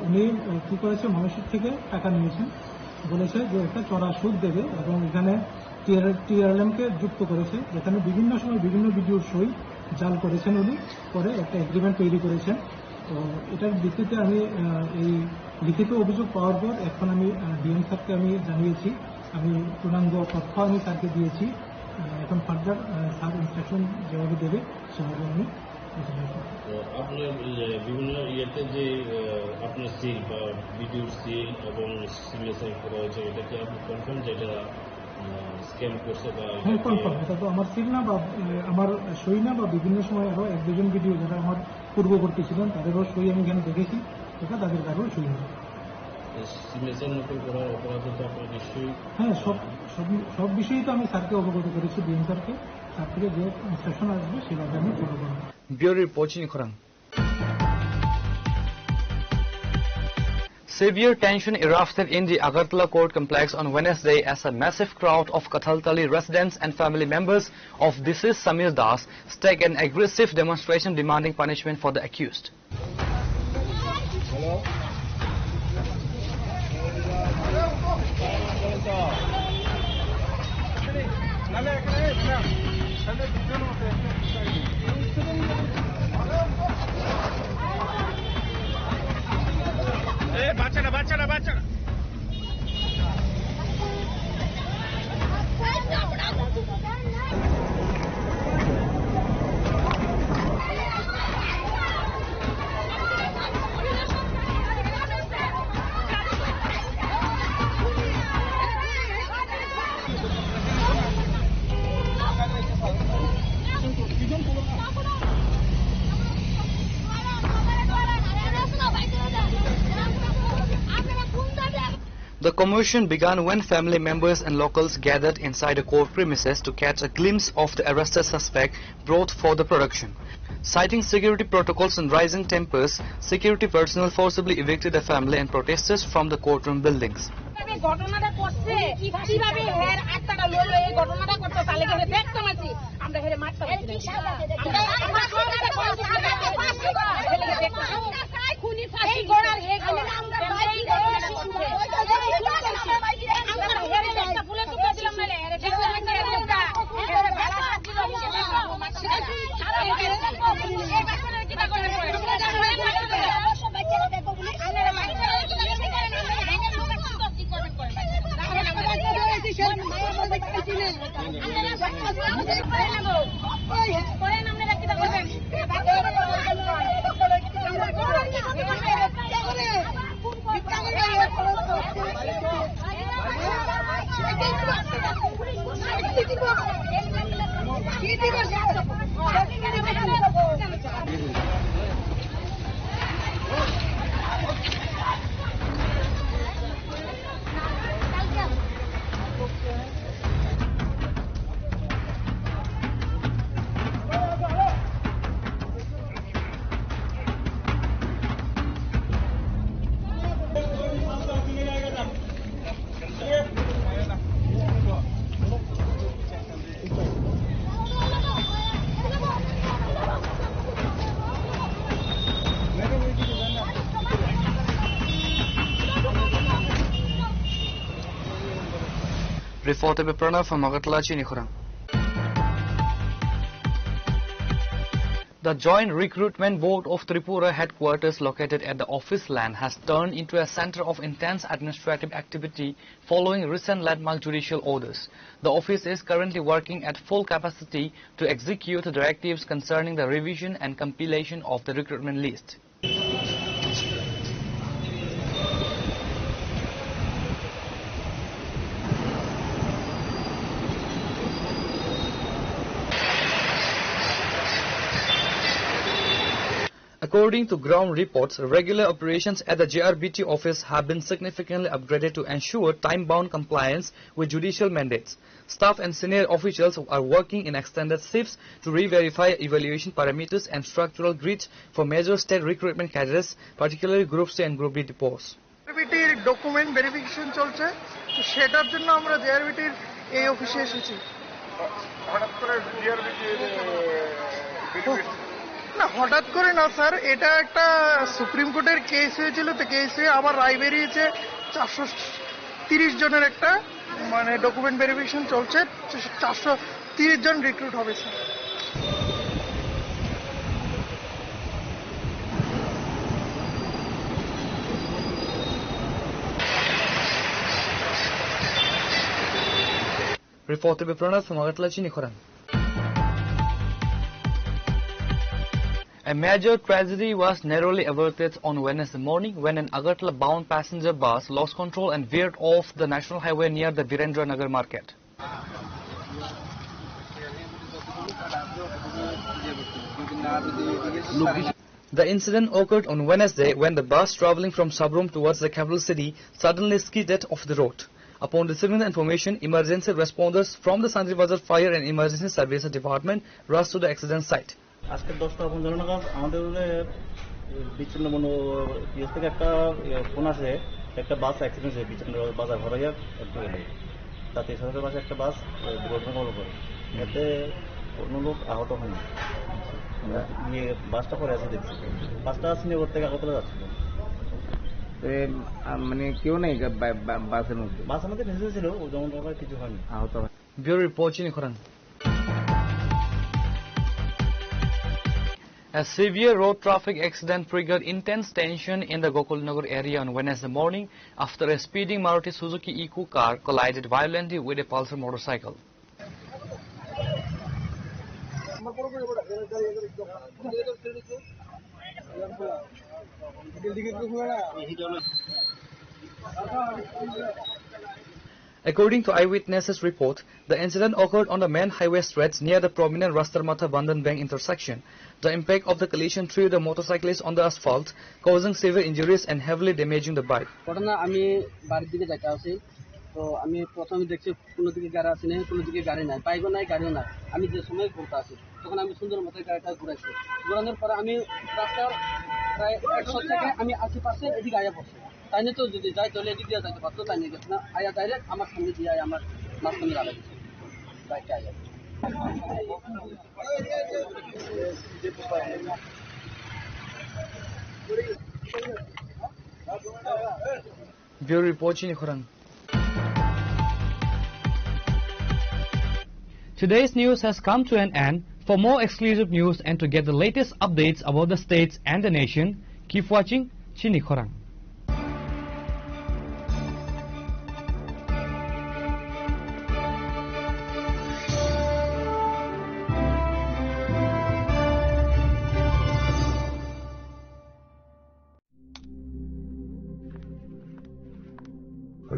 উনি আহ, কি করেছে, মানুষের থেকে টাকা নিয়েছেন, বলেছে যে একটা চড়া সুদ দেবে এবং এখানে টিআরএলএম কে যুক্ত করেছে, যেখানে বিভিন্ন সময় বিভিন্ন ভিডিওর সই জাল করেছেন উনি, পরে একটা এগ্রিমেন্ট তৈরি করেছেন। তো এটার ভিত্তিতে আমি আহ, এই লিখিত অভিযোগ পাওয়ার পর এখন আমি ডিএম স্যারকে আমি জানিয়েছি, আমি পূর্ণাঙ্গ তথ্য আমি স্যারকে দিয়েছি। আহ, এখন ফার্দার স্যার ইনস্ট্রাকশন যেভাবে দেবে সেভাবে আমি বুঝে নেব। তো আপনার এই যে বিভিন্ন ইয়েতে যে আহ, আপনার সিল বা ভিডিওর সিল এবং সিগনেচার করা হয়েছে, এটা কি আপনি কনফার্ম যে এটা স্ক্যাম করছে বা এটা হ্যাঁ, কি? কনফার্ম। এটা তো আমার সিল না বা আহ, আমার সই না, বা বিভিন্ন সময় আরো এক দুজন ভিডিও যারা আমার পূর্ববর্তী ছিলেন তাদেরও সই আমি এখানে দেখেছি, এটা তাদের কারোর সই না। সিগনেচার নকল করার অপরাধ তো আপনার নিশ্চয়ই হ্যাঁ, সব সব সব বিষয়েই তো আমি স্যারকে অবগত করেছি, ডিএম স্যারকে। স্যার থেকে যে ইনস্ট্রাকশন আসবে সেভাবে আমি ফলো করবো। Bureau Report, chini khorang. Severe tension erupted in the Agartala court complex on Wednesday as a massive crowd of Kathaltali residents and family members of deceased Samir Das staged an aggressive demonstration demanding punishment for the accused. The commotion began when family members and locals gathered inside the court premises to catch a glimpse of the arrested suspect brought for the production. Citing security protocols and rising tempers, security personnel forcibly evicted the family and protesters from the courtroom buildings. এই ঘটনাটা করছে, কিভাবে হের আত্মাটা লইলো, এই ঘটনাটা করতে তাহলে কিন্তু দেখতাম আছি, আমরা হেরে মারতাম আছি। আমরা, আমরা সব হেরে দেখতাম। আমরা চাই খুনি ফাঁসি। এই ঘোড়ার হে ঘোড়া। আমরা এই ঘটনাটা করছে। আমরা হেরে একটা ফুলের টুকরা দিলাম না, হেরে দেখতাম আছি, হেরে দেখতাম। Reported by Pranav from Agartala, Chini Khorang. The Joint Recruitment Board of Tripura headquarters located at the office land has turned into a center of intense administrative activity following recent landmark judicial orders. The office is currently working at full capacity to execute the directives concerning the revision and compilation of the recruitment list. According to ground reports, regular operations at the J R B T office have been significantly upgraded to ensure time-bound compliance with judicial mandates. Staff and senior officials are working in extended shifts to re-verify evaluation parameters and structural grids for major state recruitment cadres, particularly Group C and Group D posts. জেআরবিটির document verification চলছে, তো সেটার জন্য আমরা জেআরবিটির এই অফিসে এসেছি। হঠাৎ করে জেআরবিটি না, হঠাৎ করে না স্যার, এটা একটা সুপ্রিম কোর্টের কেস হয়েছিল, তো কেসে আবার রায় বেরিয়েছে। চারশো তিরিশ জনের একটা, মানে, ডকুমেন্ট ভেরিফিকেশন চলছে। চারশো তিরিশ জন রিক্রুট হবে sir. Reported by Pranav from Agartala, Chini Khorang. A major tragedy was narrowly averted on Wednesday morning when an Agartala-bound passenger bus lost control and veered off the national highway near the Birendra Nagar market. The incident occurred on Wednesday when the bus traveling from Sabrum towards the capital city suddenly skidded off the road. Upon receiving the information, emergency responders from the Santibazar Fire and Emergency Services Department rushed to the accident site. আজকে দশটা পঞ্চান্ন নাগাদ আমাদের হলে বিচ্ছিন্ন মনো পিএস থেকে একটা, ইয়ে, ফোন আসে, একটা বাস অ্যাক্সিডেন্ট হয়েছে বিচ্ছিন্ন বাজার ঘরাইয়া একটু গেলে। তাতে সাথে পাশে একটা বাস, এ, দুর্ঘটনা কবল করে। এতে কোনো লোক আহত হয়নি। আমরা গিয়ে বাসটা পড়ে আছে দেখছি। বাসটা সিনেগর থেকে আগরতলা যাচ্ছিল। এ, আ, মানে কেউ নেই গা-, বা-, বা-, বাসের মধ্যে? বাসের মধ্যে প্যাসেঞ্জার ছিল, ও যেমন ব্যাপারে কিছু হয়নি। আহত হয়। Bureau report, Chini Khorang. A severe road traffic accident triggered intense tension in the Gokulnagar area on Wednesday morning after a speeding Maruti Suzuki Eeco car collided violently with a Pulsar motorcycle. According to eyewitnesses' report, the incident occurred on the main highway stretch near the prominent Rastamatha Bandhan Bank intersection. The impact of the collision threw the motorcyclist on the asphalt, causing severe injuries and heavily damaging the bike. ঘটনা আমি বাড়ির দিকে যাইতে আছি, তো আমি প্রথমে দেখছি কোনো দিকে গাড়ি আছে নাই, কোনো দিকে গাড়ি নাই, বাইকও নাই, গাড়িও নাই। আমি যে সময় ঘুরতে আসি, তখন আমি সুন্দর মতো গাড়িটা ঘুরাইছি। ঘুরানোর পরে আমি রাস্তার প্রায় একশো থেকে আমি আশি পার্সেন্ট এদিকে আয়া পড়ছি। তাই নিয়ে তো যদি যাই, তাহলে এদিক দিয়ে যাইতে পারতো, তাই নিয়ে গেছে না। আয়া ডাইরেক্ট আমার সামনে দিয়ে আয়া আমার মাঝখানে লাগাই দিচ্ছে বাইকটা আয়া। Bureau report, Chini Khorang. Today's news has come to an end. For more exclusive news and to get the latest updates about the states and the nation, keep watching Chini Khorang.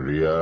Ria.